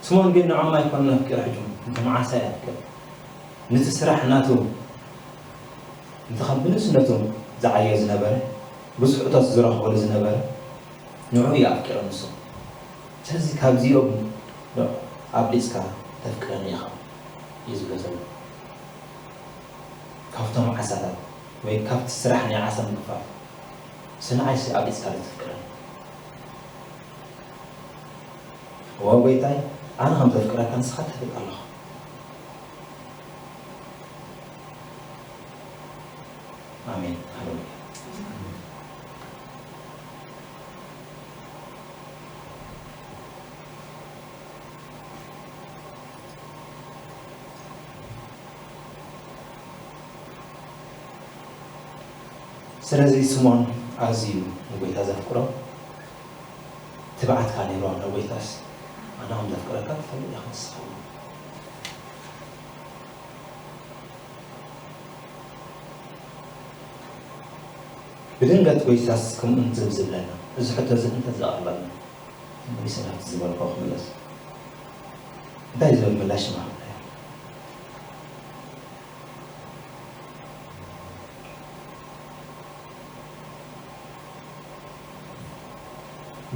ስሞን ግን ንዖም ኣይኮነን ኣፍቂሩ ሕጂ ነቶም ዓሳ እዩ ኣፍቂሩ። ነቲ ስራሕ ናቱ እንተ ካብ ብንእስነቱ ዝዓዮ ዝነበረ ብዙሕ እቶት ዝረኽበሉ ዝነበረ ንዑ እዩ ኣፍቂሩ ንሱ። ስለዚ ካብዚኦም ዶ ኣብሊፅካ ተፍቅረኒ ኢኻ እዩ ዝብሎ ዘሎ። ካብቶም ዓሳታት ወይ ካብቲ ስራሕ ናይ ዓሳ ምግፋፍ ስንዓይሲ ኣብሊፅካ ዶ ተፍቅረኒ? እወ ጎይታይ፣ ኣነ ከም ዘፍቅረካ ንስኻ ትፈልጥ ኣለኻ። ኣሜን። ሃሌሉያ። ስለዚ ስምኦን ኣዝዩ ንጎይታ ዘፍቅሮ ትብዓትካ ነይርዋ። ንጎይታስ ኣነ ከም ዘፍቅረካ ትፈልጥ ኢኻ ንስኻ። ብድንገት ጎይታስ ከምኡ እንዝብ ዝብለና፣ እዚ ሕቶ እዚ እንተ ዘቕርበልና፣ መሊሰ ናብቲ ዝበልኮ ክምለስ። እንታይ ዝብል ምላሽ ምሃብናዮ?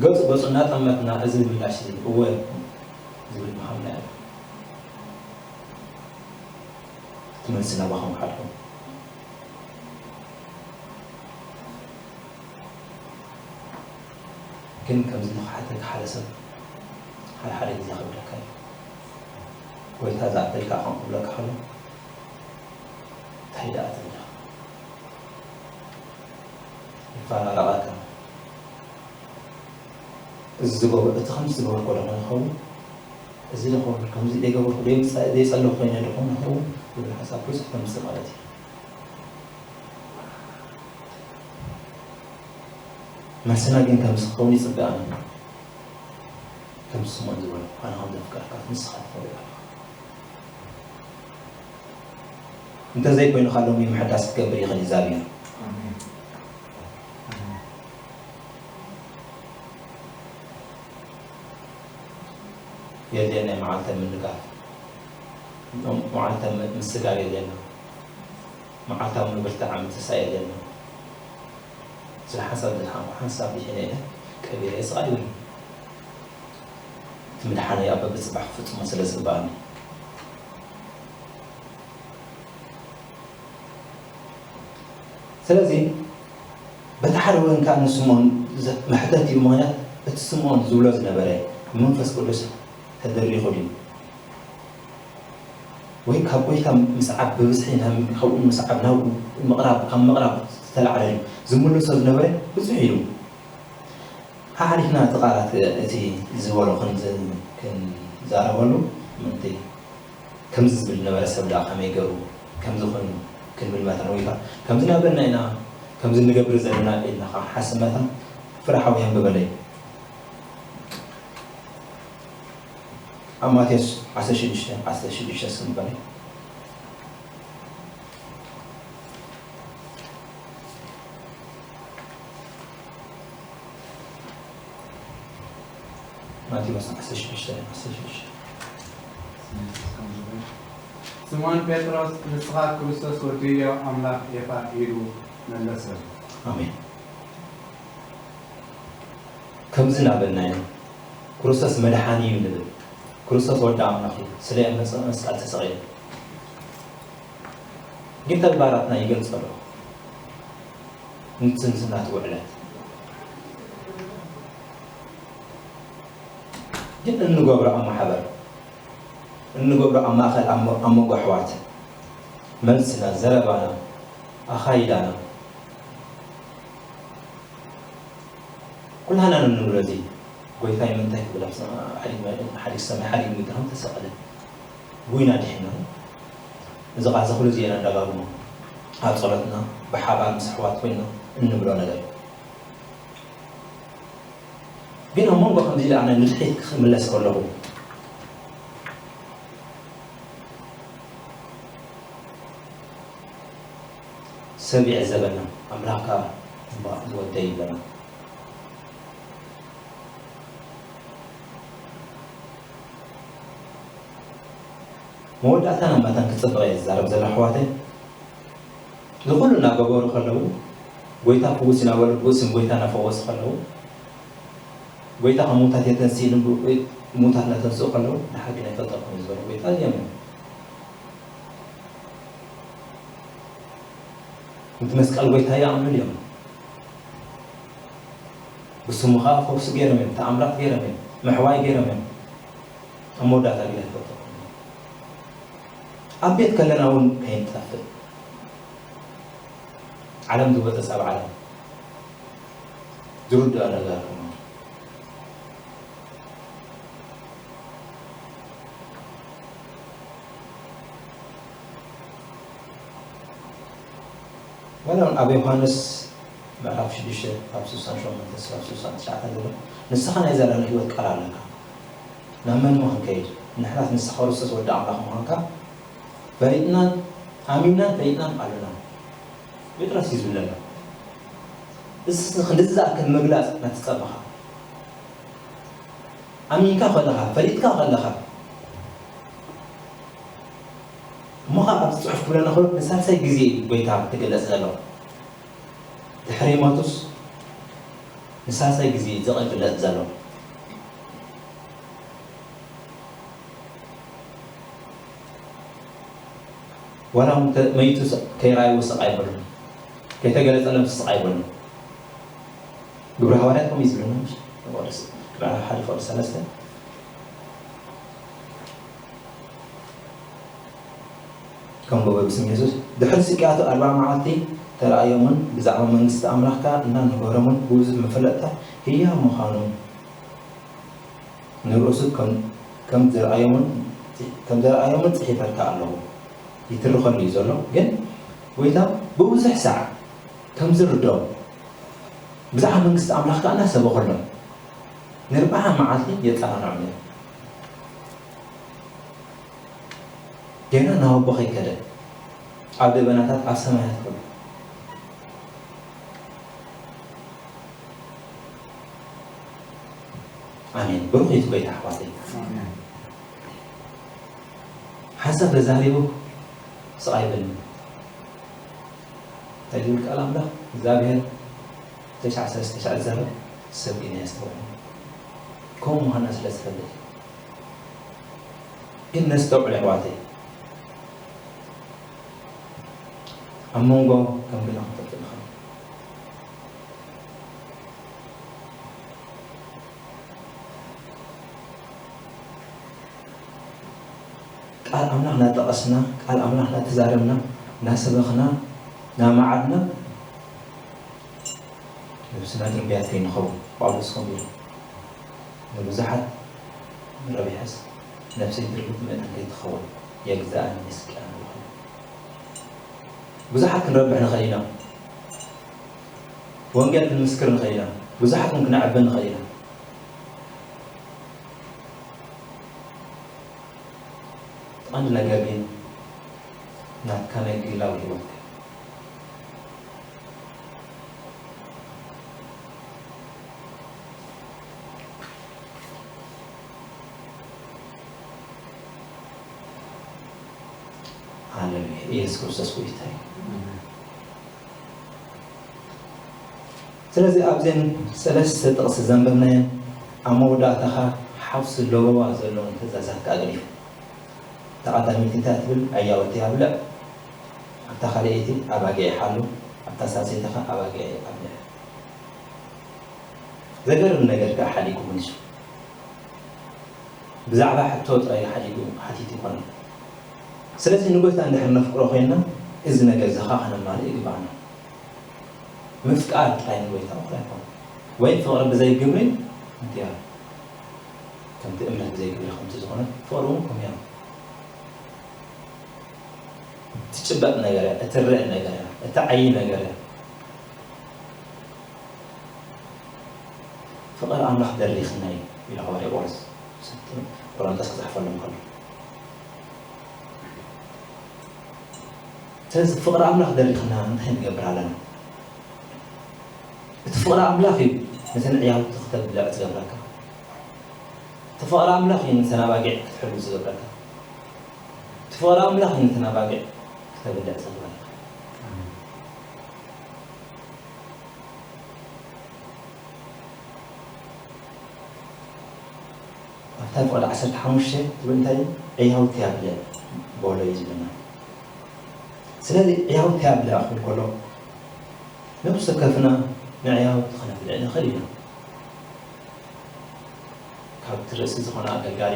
ገጹ ገጹ እናጠመትና እዚ ምላሽ እዚ እወ ዝብል ምሃብናዮ። እቲ መልሲ ናባኹም ሓልኩም። ግን ከምዚ ንኽሓተካ ሓደ ሰብ ሓደ ሓደ ግዜ ክብለካ እዩ። ጎይታ ዝኣተልካ ከም ክብለካ ከሎ እንታይ ደኣ ትብለካ? ይፈራረቐካ። እዚ ዝገበ- እቲ ከምዚ ዝገበርኮ ዶ ክኸውን? እዚ ዶ ክገብር? ከምዚ ዘይገበርኩ ዘይምጸ- ዘይጸለኹ ኮይነ ዶ ክኸውን ዝብል ሓሳብ ብዙሕ ተምጽእ ማለት እዩ። መልስና ግን ከምዚ ክኸውን ይጽበኣና። ከም ስምኦን ዝበሎ ኣነ ከም ዘፍቅረካ ንስኻ ትፈልጥ ኣለኻ። እንተዘይኮይኑ ካብ ሎሚ ምሕዳስ ክትገብር ይኽእል እዩ ዛብዩ። ኣሜን። ኣሜን። የድልየና መዓልተ ምንጋፍ መዓልተ ምስጋር የድልየና። መዓልታዊ ምብርታዕ ምትሳእ የድልየና። ስለ ሓንሳብ ዝደሓንኩ ሓንሳብ ድሒነ ኢለ ቀቢረ ስቕ ኣይብል። እቲ ምድሓነይ ኣብ በብጽባሕ ክፍጽሞ ስለ ዝግብኣኒ። ስለዚ በቲ ሓደ ወገን ከኣ ንስምዖን ዘ-፣ መሕተት እዩ። ምኽንያት እቲ ስምዖን ዝብሎ ዝነበረ ብመንፈስ ቅዱስ ተደሪኹ ድዩ? ወይ ካብ ጎይታ ምስዓብ ብብዝሒ ናብ፣ ካብኡ ምስዓብ ናብኡ ምቕራብ፣ ካብ ምቕራብ ዝተላዕለ ድዩ? ዝምልሶ ዝነበረ ብዙሕ ኢሉ። ሓሓሊፍና እቲ ቃላት እቲ ዝበሎ ክንዝ-፣ ክንዛረበሉ ምእንቲ ከምዚ ዝብል ነበረ ሰብ ደኣ ከመይ ገሩ ከምዚ ኮይኑ ክንብል መታን ወይ ከኣ ከምዚ ናበልና ኢና ከምዚ ንገብር ዘለና ኢልና ከዓ ሓስብ መታን ፍረ ሓውያን ብበለይ። ኣብ ማቴዎስ ዓሰርተ ሽዱሽተ፣ ዓሰርተ ሽዱሽተ እስኪ ንበለይ። ማቴዎስ ዓሰርተ ሽዱሽተ፣ ዓሰርተ ሽዱሽተ። ስምዖን ጴጥሮስ፣ ንስኻ ክርስቶስ ወዲ ህያው ኣምላኽ ኢኻ ኢሉ መለሰ። ኣሜን። ከምዚ እናበልና ኢና፣ ክርስቶስ መድሓኒ እዩ ንብል። ክርስቶስ ወዲ ኣምላኽ እዩ፣ ስለ መስቀል ተሰቒሉ። ግን ተግባራትና ይገልጾ ኣሎ። ንጽንስና ትውዕለት። ግን እንገብሮ ኣብ ማሕበር፣ እንገብሮ ኣብ ማእከል፣ ኣብ መ-፣ ኣብ መንጎ ኣሕዋት፣ መልስና፣ ዘረባና፣ ኣኻይዳና፣ ኩላህና እንብሎ እዚ፣ ጎይታይ ምንታይ ክብል፣ ኣብ ሰ-፣ ሓዲግ መ-፣ ሓዲግ ሰማይ፣ ሓዲግ ምድሪ ከም ተሰቐለ፣ ጉይና ድሒና፣ እዚ ቃል እዚ ኩሉ ግዜ ኢና እንዳጋግሞ፣ ኣብ ጸሎትና፣ ብሓባር ምስ ኣሕዋት ኮይና እንብሎ ነገር እዩ። ግን ኣብ መንጎ ከምዚ ኢለ ኣነ ንድሕሪት ክምለስ ከለኹ፣ ሰብ ይዕዘበና፣ ኣምላኽ ከኣ እምባ ዝወደይ ይብለና። መወዳእታና መታን ክጽብቕ እየ ዝዛረብ ዘለኹ ኣሕዋተይ። እዚ ኩሉ እናገበሩ ከለዉ፣ ጎይታ ፍውስ እናበሉ፣ ብስም ጎይታ እናፈወሱ ከለዉ፣ ጎይታ ካብ ሙታት የተንስእ ኢሉ፣ ሙታት እናተንስኡ ከለዉ፣ ንሓቂ ናይ ፈጠርኩም እዩ ዝበሉ ጎይታ እዮም። እቲ መስቀል ጎይታ ይኣምኑ እዮም። ብስሙ ኸዓ ፈውሲ ገይሮም እዮም፣ ተኣምራት ገይሮም እዮም፣ ምሕዋይ ገይሮም እዮም። ኣብ መወዳእታ ግን ኣይፈጠርኩም። ኣብ ቤት ከለና እውን ከይንጠፍእ። ዓለም ዝበጠሰ ኣብ ዓለም ዝርድኦ ነገር። ዋላ እውን ኣብ ዮሃንስ ምዕራፍ ሽዱሽተ ካብ ስሳን ሸሞንተ ስሳን ትሽዓተን ዘሎ፣ ንስኻ ናይ ዘላለም ህይወት ቃል ኣለካ። ናብ መን እሞ ክንከይድ? ንሕናስ ንስኻ ክርስቶስ ወዲ ኣምላኽ ምዃንካ ፈሊጥናን ኣሚንናን ፈሊጥናን ኣሎና። ጴጥሮስ እዩ ዝብለና። እዚ ክንድዚ ዝኣክል ምግላጽ ነቲ ጸባኻ። ኣሚንካ ከለኻ፣ ፈሊጥካ ከለኻ፣ እሞ ኸዓ ኣብዚ ጽሑፍ ክብለና ከሎ ንሳልሳይ ግዜ እዩ ጎይታ ክግለጽ ዘሎ። ድሕሪ ሞቱስ ንሳልሳይ ግዜ እዩ ዝግለጽ ዘሎ። ዋላ እውን ተ-፣ መይቱ ስ-፣ ከይረኣይዎ ስቕ ኣይበሉን። ከይተገለጸሎም ስቕ ኣይበሉን። ግብረ ሃዋርያት ከምኡ እዩ ዝብለና፣ ምሽ? ምዕራፍ ሓደ ፍቕዲ ሰለስተ። ከም ጎበ ብስም የሱስ። ድሕሪ ስቅያቱ ኣርባዓ መዓልቲ ተራእዮምን ብዛዕባ መንግስቲ ኣምላኽ ከኣ እናነገሮምን ብብዙሕ መፈለጥታ ህያው ምዃኑ ንርእሱ ከም፣ ከም ዝረኣዮምን፣ ከም ዝረኣዮምን ጽሒፈልካ ኣለኹ። ይትርኸሉ እዩ ዘሎ፣ ግን ጎይታ ብብዙሕ ሳዕ ከም ዝርድኦ ብዛዕባ መንግስቲ ኣምላኽ ከኣ እናሰበኸሎም ንኣርብዓ መዓልቲ የጸናንዖም ነይሩ። ገና ናብ ኣቦ ከይከደ ኣብ ደበናታት ኣብ ሰማያት ከሎ። ኣሜን። ብሩኽ እዩ እቲ ጎይታ ኣሕዋተይ። ኣሜን። ሓንሳብ ተዛሪቡ ስቕ ኣይበልን። እንታይ ዝብል ቃል ኣምላኽ? እግዚኣብሔር ተሽዓ ሰለስተ ተሽዓ ዝዛረብ ሰብ ግን ኣየስተውዕልን። ከምኡ ምዃንና ስለ ዝፈልጥ ግን ነስተውዕል ኣሕዋተይ። ኣብ መንጎ ከም ግና ክንጠፍእ ንኽእል። ቃል ኣምላኽ እናጠቐስና፣ ቃል ኣምላኽ እናተዛረብና፣ እናሰበኽና፣ እናመዓድና፣ ነብስና ድርብያት ከይንኸውን። ጳውሎስ ከምኡ ኢሉ፣ ንብዙሓት ረቢሐስ ነብሰይ ድርብት ምእንቲ ከይትኸውን የግዛእኒ የስቅያኒ። ብዙሓት ክንረብሕ ንኽእል ኢና። ወንጌል ክንምስክር ንኽእል ኢና። ብዙሓት እውን ክነዕብን ንኽእል ኢና። እቲ ቀንዲ ነገር ግን ናትካ ናይ ግላዊ ህይወትካ። ሃሌሉያ። ኢየሱስ ክርስቶስ ጎይታ እዩ። ስለዚ ኣብዘን ሰለስተ ጥቕሲ ዘንበብናየን ኣብ መወዳእታኻ ሓውሲ ለበዋ ዘለዎም ትእዛዛት ከኣ ገዲፉ። እታ ቀዳመይቲ እንታይ ትብል? ኣያወቲ ኣብልዕ፣ ኣብታ ካልኣይቲ ኣባጊዕ ሓሉ፣ ኣብታ ሳልሰይቲ ኸኣ ኣባጊዕ ኣብልዕ። ዘገርም ነገር ከኣ ሓዲጉ መሊሱ። ብዛዕባ ሕቶ ጥራይ ሓዲጉ ሓቲቱ ይኾነ። ስለዚ ንጎይታ እንድሕር ነፍቅሮ ኮይንና፣ እዚ ነገር እዚ ኸኣ ከነማልእ ይግባኣና። ምፍቃር ጥራይ ንጎይታ ጥራይ ኣይኮነ። ወይ ፍቕሪ ብዘይ ግብሪ እንቲያ፣ ከምቲ እምነት ብዘይ ግብሪ ከምቲ ዝኾነ፣ ፍቕሪ እውን ከምኡ እያ። እትጭበጥ ነገር እያ፣ እትረአ ነገር እያ፣ እትዓዪ ነገር እያ። ፍቕሪ ኣምላኽ ደሪኽና እዩ ኢሉ ሃዋርያ ጳውሎስ ሰብቲ ቆሮንቶስ ክጽሕፈሎም ከሎ። ስለዚ ፍቕሪ ኣምላኽ ደሪኽና እንታይ ንገብር ኣለና? እቲ ፍቕሪ ኣምላኽ እዩ ነተን ዕያውቲ ክተብልዕ ዝገብረካ። እቲ ፍቕሪ ኣምላኽ እዩ ነተን ኣባጊዕ ክትሕሉ ዝገብረካ። እቲ ፍቕሪ ኣምላኽ እዩ ነተን ኣባጊዕ ክተብልዕ ዝገብረካ። ኣብታ ፍቕዲ ዓሰርተ ሓሙሽተ ትብል እንታይ እዩ? ዕያውቲ ኣብልዕ በሎ እዩ ዝብለና። ስለዚ ዕያውቲ ኣብልዕ ክብል ከሎ ነብሲ ወከፍና ንዕያውቲ ከነብልዕ ንኽእል ኢና። ካብቲ ርእሲ ዝኾነ ኣገልጋሊ፣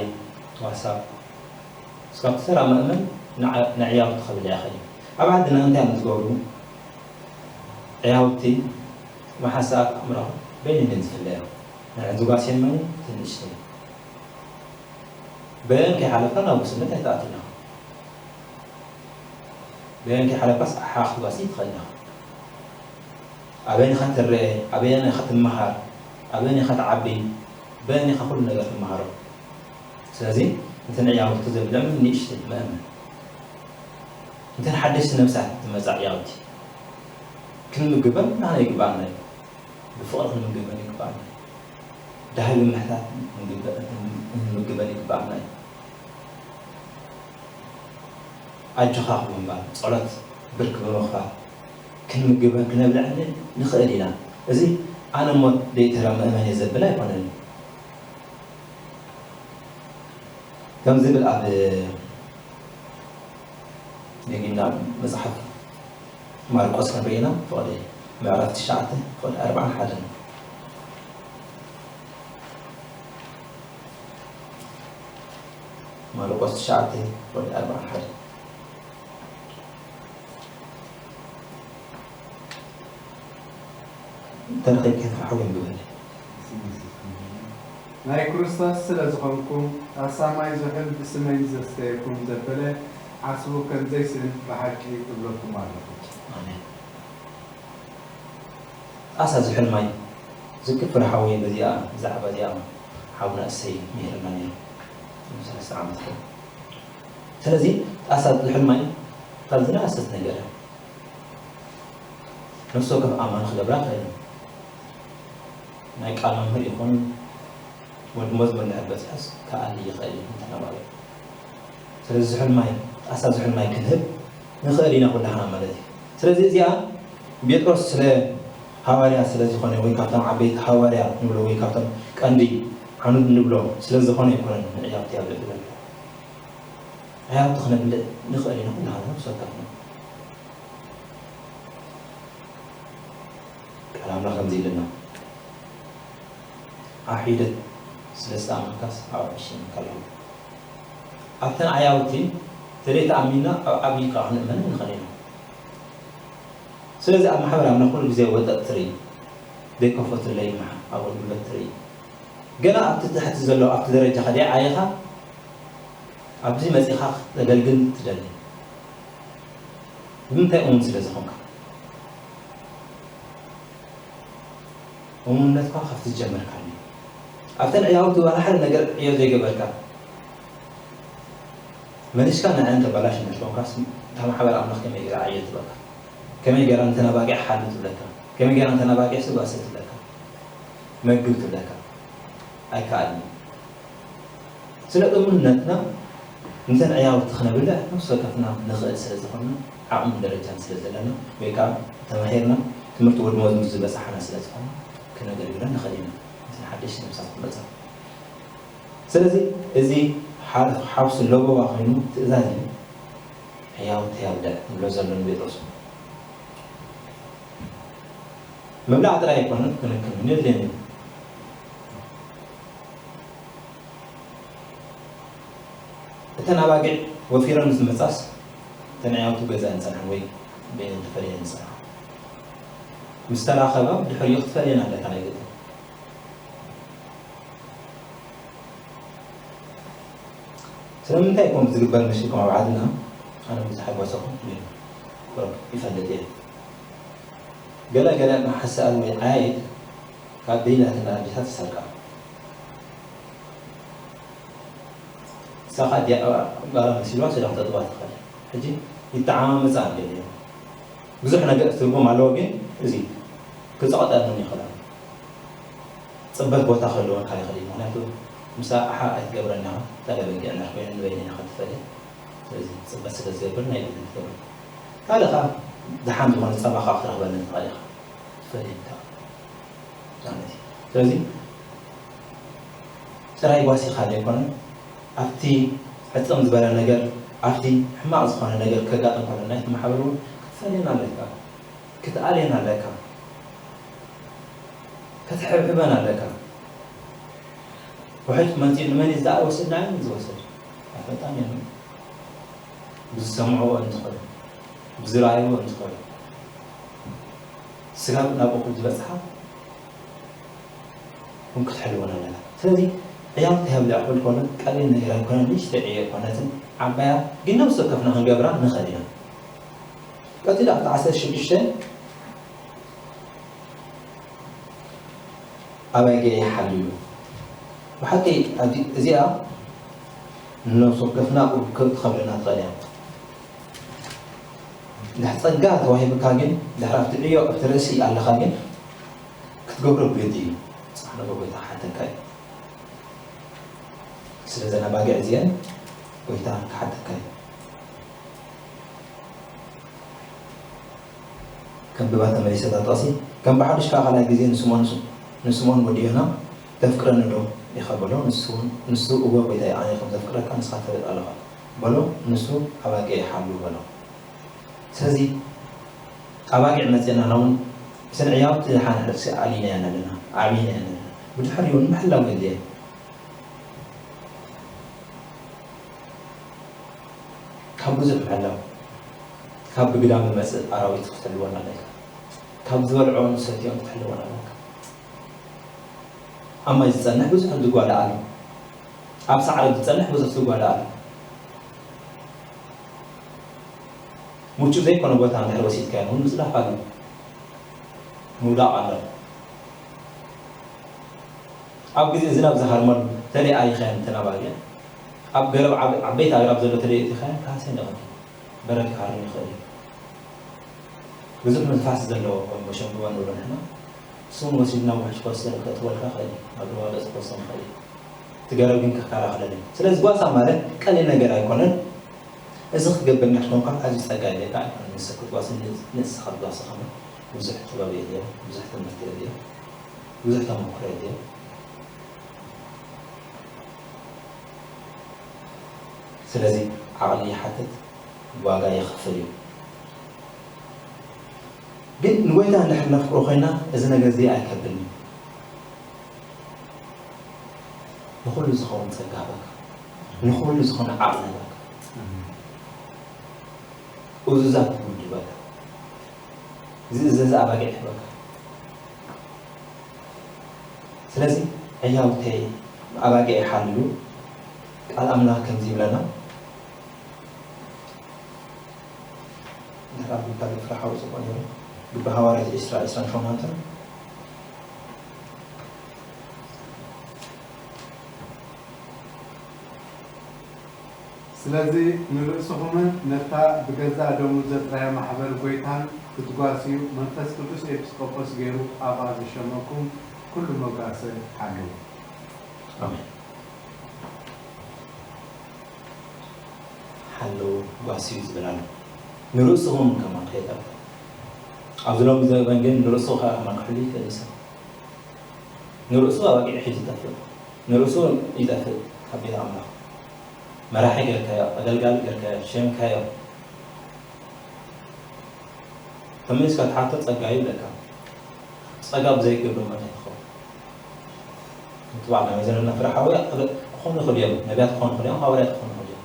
እቲ ዋሳብ፣ እስካብ ተራ መእመን ንዓ-፣ ንዕያውቲ ከብልዕ ይኽእል እዩ። ኣብ ዓድና እንታይ እዮም ዝገብሩ? ዕያውቲ መሓሳብ ኣእምሮም በይነን ዝፍለያ። ንዕን ዝጓስየን መን እዩ? እቲ ንእሽተይ። በየን ከይሓለፍካ ናብ ጉስነት ኣይትኣቱን ኢኻ። በየን ከይሓለፍካስ ኣሓ ክትጓሲ ትኽእል ኢኻ። ኣበየን ኢኻ ትረአ? ኣበየን ኢኻ ትመሃር? ኣበየን ኢኻ ትዓቢ? በየን ኢኻ ኩሉ ነገር ትመሃሮ? ስለዚ እንተን ዕያውቲ ዘብልዕ ንእሽተይ መእመን። እንተን ሓደሽቲ ነብሳት ዝመጻ ዕያውቲ ክንምግበን ናህና ይግባኣና እዩ። ብፍቕሪ ክንምግበን ይግባኣና እዩ። ዳህቢ ምሕታት ክንምግበ-፣ ክንምግበን ይግባኣና እዩ። ኣጆኻ ብምባል፣ ጸሎት ብርክ ብምኽፋል ክንምግበን ክነብልዐን ንኽእል ኢና። እዚ ኣነ እሞ ደይተራ መእመን እየ ዘብል ኣይኮነን። ከም ዝብል ኣብ ደጊምና መጽሓፍ ማርቆስ ክንርኢና ፍቕዲ ምዕራፍ ትሽዓተ ፍቕዲ ኣርባዓን ሓደን። ማርቆስ ትሽዓተ ፍቕዲ ኣርባዓን ሓደን። እንተ ረኺብኪ ፍርሓዊ እንብበል። ናይ ክርስቶስ ስለ ዝኾንኩም፣ ጣሳ ማይ ዝሑል ብስመይ ንዘስተየኩም ዘበለ ዓስቡ ከም ዘይስእን ብሓቂ እብለኩም ኣለኹ። ኣሜን። ጣሳ ዝሑል ማይ ዝክፍል ሓወይ በዚኣ፣ ብዛዕባ እዚኣ ሓውና እሰይ ምሂርና ነይሩ። ሰለስተ ዓመት ሓው። ስለዚ ጣሳ ዝሑል ማይ ካብ ዝነኣሰት ነገር እያ። ነፍሲ ወከፍ ኣማኒ ክገብራ ይኽእል እዩ። ናይ ቃል መምህር ይኹን ወዲ መዝሙር እንድሕር በጺሐስ ክኣሊ ይኽእል እዩ እንተናባለ። ስለዚ ዝሑል ማይ፣ ጣሳ ዝሑል ማይ ክንህብ ንኽእል ኢና ኩላህና ማለት እዩ። ስለዚ እዚኣ ጴጥሮስ ስለ ሃዋርያ ስለ ዝኾነ ወይ ካብቶም ዓበይቲ ሃዋርያ ንብሎ ወይ ካብቶም ቀንዲ ዓኑድ ንብሎ ስለ ዝኾነ ኣይኮነን ንዕያውቲ ኣብ ልዕሊ ዘሎ። ዕያውቲ ክነብልዕ ንኽእል ኢና ኩላህና ነፍሲ ወከፍና። ቃል ኣምላኽ ከምዚ ኢለና፣ ኣብ ሒደት ስለ ዝተኣመንካስ ኣብ ዓቢ ይሽመካ ኣለኹ። ኣብተን ዕያውቲ ተደይተኣሚንና ኣብ ዓብዪ ከኣ ክንእመን ንኽእል ኢና። ስለዚ ኣብ ማሕበር ኣምላኽ ኩሉ ግዜ ወጠጥ ትርኢ፣ ዘይከፈቱለይ ይምሓ ኣብኡ ንበትር እዩ። ገና ኣብቲ ትሕቲ ዘሎ ኣብቲ ደረጃ ከደይ ዓይኻ ኣብዚ መጺኻ ክተገልግል ትደሊ። ብምንታይ እሙን ስለ ዝኾንካ? እሙንነትካ ካብቲ ዝጀመርካሉ ኣብተን ዕያውቲ ዋላ ሓደ ነገር ዕዮ ዘይገበርካ መሊስካ ንዕን ተባላሽ እንተኾንካስ እታ ማሕበር ኣምላኽ ከመይ ገይራ ዕዮ ትበካ? ከመይ ገይራ እንተን ኣባጊዕ ሓሉ ትብለካ? ከመይ ገይራ እንተን ኣባጊዕ ስጓሰ ትብለካ? መግብ ትብለካ? ኣይከኣልን። ስለ እሙንነትና እንተን ዕያውቲ ክነብልዕ ነፍሲ ወከፍና ንኽእል ስለ ዝኾንና ዓቕምን ደረጃን ስለ ዘለና ወይ ከዓ ተማሂርና ትምህርቲ ወዲ መዝሙር ዝበፃሓና ስለ ዝኾነ ክነገልግለን ንኽእል ኢና። እተን ሓደሽቲ ነፍሳት ክመፃ ስለዚ እዚ ሓ- ሓብሲ ለበዋ ኮይኑ ትእዛዝ እዩ። ሕያውቲ ያብልዕ ንብሎ ዘሎ ንጴጥሮስ ምብላዕ ጥራይ ኣይኮነን ክንክን እውን የድልየን እዩ። እተን ኣባጊዕ ወፊረን ምስ መጻስ እተን ሕያውቲ ገዛ ንጸንሐን ወይ በይነን ተፈልየን ንጸንሓ ምስ ተራኸባ ብድሕሪኡ ክትፈልየን ኣለካ ናይ ግድን። ስለምንታይ ከምኡ ዝግበር መሲልኩም ኣብ ዓድና ኣነ ብዙሕ ኣይጓሰኹም ግን ቁሩብ ይፈልጥ እየ። ገለ ገለ መሓሰኣን ወይ ዓያይት ካብ ደይናተን ኣዴታት ይሰርቃ። ንሳ ኸኣ ዲያ ጓላ መሲልዋ ስለ ክተጥባ ትኽእል። ሕጂ ይተዓማመጻ ገለ ብዙሕ ነገር ትርጉም ኣለዎ ግን እዚ ክጸቕጠን እውን ይኽእላ። ጽበት ቦታ ክህልወካ ይኽእል እዩ። ምኽንያቱ ምሳ ኣሓ ኣይትገብረን ኢኻ፣ እታ ደበጊዕ እንድሕር ኮይነ ንበይነይ ኢኻ ትፈልየ። ስለዚ ጽበት ስለ ዝገብር ናይ ግድን ትገብር። ካልእ ኸኣ ደሓን ዝኾነ ጸባ ኸኣ ክትረኽበለን ትኽእል ኢኻ። ትፈልየን ኢኻ ማለት እዩ። ስለዚ ጥራይ ጓሲኻ ዘይኮነ ኣብቲ ዕጽም ዝበለ ነገር ኣብቲ ሕማቕ ዝኾነ ነገር ከጋጥም ከሎ ናይቲ ማሕበር እውን ክትፈልየን ኣለካ። ክትኣልየን ኣለካ። ክትሕብሕበን ኣለካ። ውሕጅ መጺኡ ንመን እዩ ዝወስድ ንዓይ ዝወስድ ኣፈጣን እዮም። ብዝሰምዕዎ እንትኾኑ ብዝረኣይዎ እንትኾኑ ስጋብ ናብ እኹል ዝበጽሓ እውን ክትሕልወን ኣለና። ስለዚ ዕያውቲ ሃብላ ክብል ከሎ ቀሊል ነገር ኣይኮነን፣ ንእሽተይ ዕዮ ኣይኮነትን ዓባያ ግን ነብሲ ወከፍና ክንገብራ ንኽእል ኢና። ቀጺሉ ኣብቲ ዓሰርተ ሽዱሽተ ኣባይ ገለ ይሓልዩ። ብሓቂ እዚኣ ንነብሲ ወከፍና ቁርብ ትኸብደና ትኽእል እያ። ድሕ ጸጋ ተዋሂብካ ግን ድሕሪ ኣብቲ ዕዮ ኣብቲ ርእሲ ኣለኻ ግን ክትገብሮ ብግዲ እዩ። ንስኻ ንጎይታ ክሓተካ እዩ። ስለ ዘን ኣባጊዕ እዚአን ጎይታ ክሓተካ እዩ። ከንብባ ተመሊሰ እታ ጥቕሲ። ከም ብሓድሽ ከኣ ካልኣይ ግዜ ንስምኦን ንስምኦን ወዲ ዮና ተፍቅረኒ ዶ ኢኻ በሎ። ንሱ እውን ንሱ እወ ጎይታየ ኣነ ከም ዘፍቅረካ ንስኻ ትፈልጥ ኣለኻ በሎ። ንሱ ኣባጊዕ ይሓሉ በሎ። ስለዚ ኣባጊዕ መጺእና እውን እተን ዕያውቲ ዝሓንሕርሲ ኣሊናየን ኣለና፣ ዓብይናየን ኣለና። ብድሕሪኡ እውን ምሕላው የድልየን። ካብ ብዙሕ ምሕላው፣ ካብ ብግዳም ዝመጽእ ኣራዊት ክትሕልወን ኣለካ። ካብ ዝበልዖን ዝሰትዮን ክትሕልወን ኣለካ። ኣብ ማይ ዝጸንሕ ብዙሕ ዝጓዳእ ኣሎ። ኣብ ሳዕሪ ዝጸንሕ ብዙሕ ዝጓዳእ ኣሎ። ምቹእ ዘይኮነ ቦታ እንድሕር ወሲድካዮ እውን ምጽዳፍ ኣሎ። ምውዳቕ ኣሎ። ኣብ ግዜ ዝናብ ዝሃርመሉ ተለይ ኣሊኻየን እተን ኣባጊዕ ኣብ ገረብ ዓበይቲ ኣግራብ ዘሎ ተለይ እቲኻየን ካህሰ ንኽእል በረድ ክሃርም ይኽእል እዩ። ብዙሕ ንፋስ ዘለዎ ከም መሸንግዋ ንብሎ ንሕና እሱን ወሲድና ውሕጅ ክወስደን ከእትወልካ ይኽእል እዩ። ኣብ ሩባ ገጽ ክወስደን ይኽእል እዩ። እቲ ገረብ ግን ክከላኸለል እዩ። ስለዚ ጓሳ ማለት ቀሊል ነገር ኣይኮነን። እዚ ክትገብር እንድሕር ኮንካ ኣዝዩ ጸጋ የድልየካ ኣይኮነን። ንሰብ ክትጓሲ ንስኻ ክትጓሲ ከመይ ብዙሕ ጥበብ የድልዮ፣ ብዙሕ ትምህርቲ የድልዮ፣ ብዙሕ ተመክሮ የድልዮ። ስለዚ ዓቕሊ ይሓትት፣ ዋጋ የኽፍል እዩ። ግን ንጎይታ እንድሕር ነፍቅሮ ኮይና፣ እዚ ነገር እዚ ኣይከብድን እዩ። ንኹሉ ዝኸውን ጸጋ በካ፣ ንኹሉ ዝኾነ ዓቕሊ በካ፣ እዙዛት ትውልዱ በካ፣ ዝእዘዝ ኣባጊዕ በካ። ስለዚ ዕያውተይ ኣባጊዕ ይሓልሉ። ቃል ኣምላኽ ከምዚ ይብለና፣ እንድሕር ኣብ ግንባር ፍረ ሓዊ ጽቡቕ ነይሩ። ግብሪ ሃዋርያት ዕስራ፣ ዕስራን ሸሞንተን። ስለዚ ንርእስኹምን ነታ ብገዛእ ደሙ ዘጽረያ ማሕበር ጐይታን ክትጓስዩ መንፈስ ቅዱስ ኤጲስቆጶስ ገይሩ ኣብኣ ዝሸመኩም ኩሉ መጓሰ ሓልዉ። ኣሜን። ሓልዉ ጓስዩ ዝብል ኣሎ። ንርእስኹም ከማን ከይጠፍእ። ኣብዚ ሎሚ ዘበን ግን ንርእሱ ከኣ ከማን ክሕሉ ይኽእል እዩ ሰብ። ንርእሱ ኣባጊዕ ሒዙ ይጠፍእ። ንርእሱ ይጠፍእ ካብ ቤት ኣምላኽ። መራሒ ጌርካዮ፣ ኣገልጋሊ ጌርካዮ፣ ሸምካዮ። ተመሊስካ ትሓቶ ጸጋ ይብለካ። ጸጋ ብዘይገብር መን ይኸውን? ምትባዕ ናይ ዘለና ፍረ ሓውያ ክኾኑ ይኽእሉ እዮም። ነቢያት ክኾኑ ይኽእሉ እዮም፣ ሃዋርያት ክኾኑ ይኽእሉ እዮም።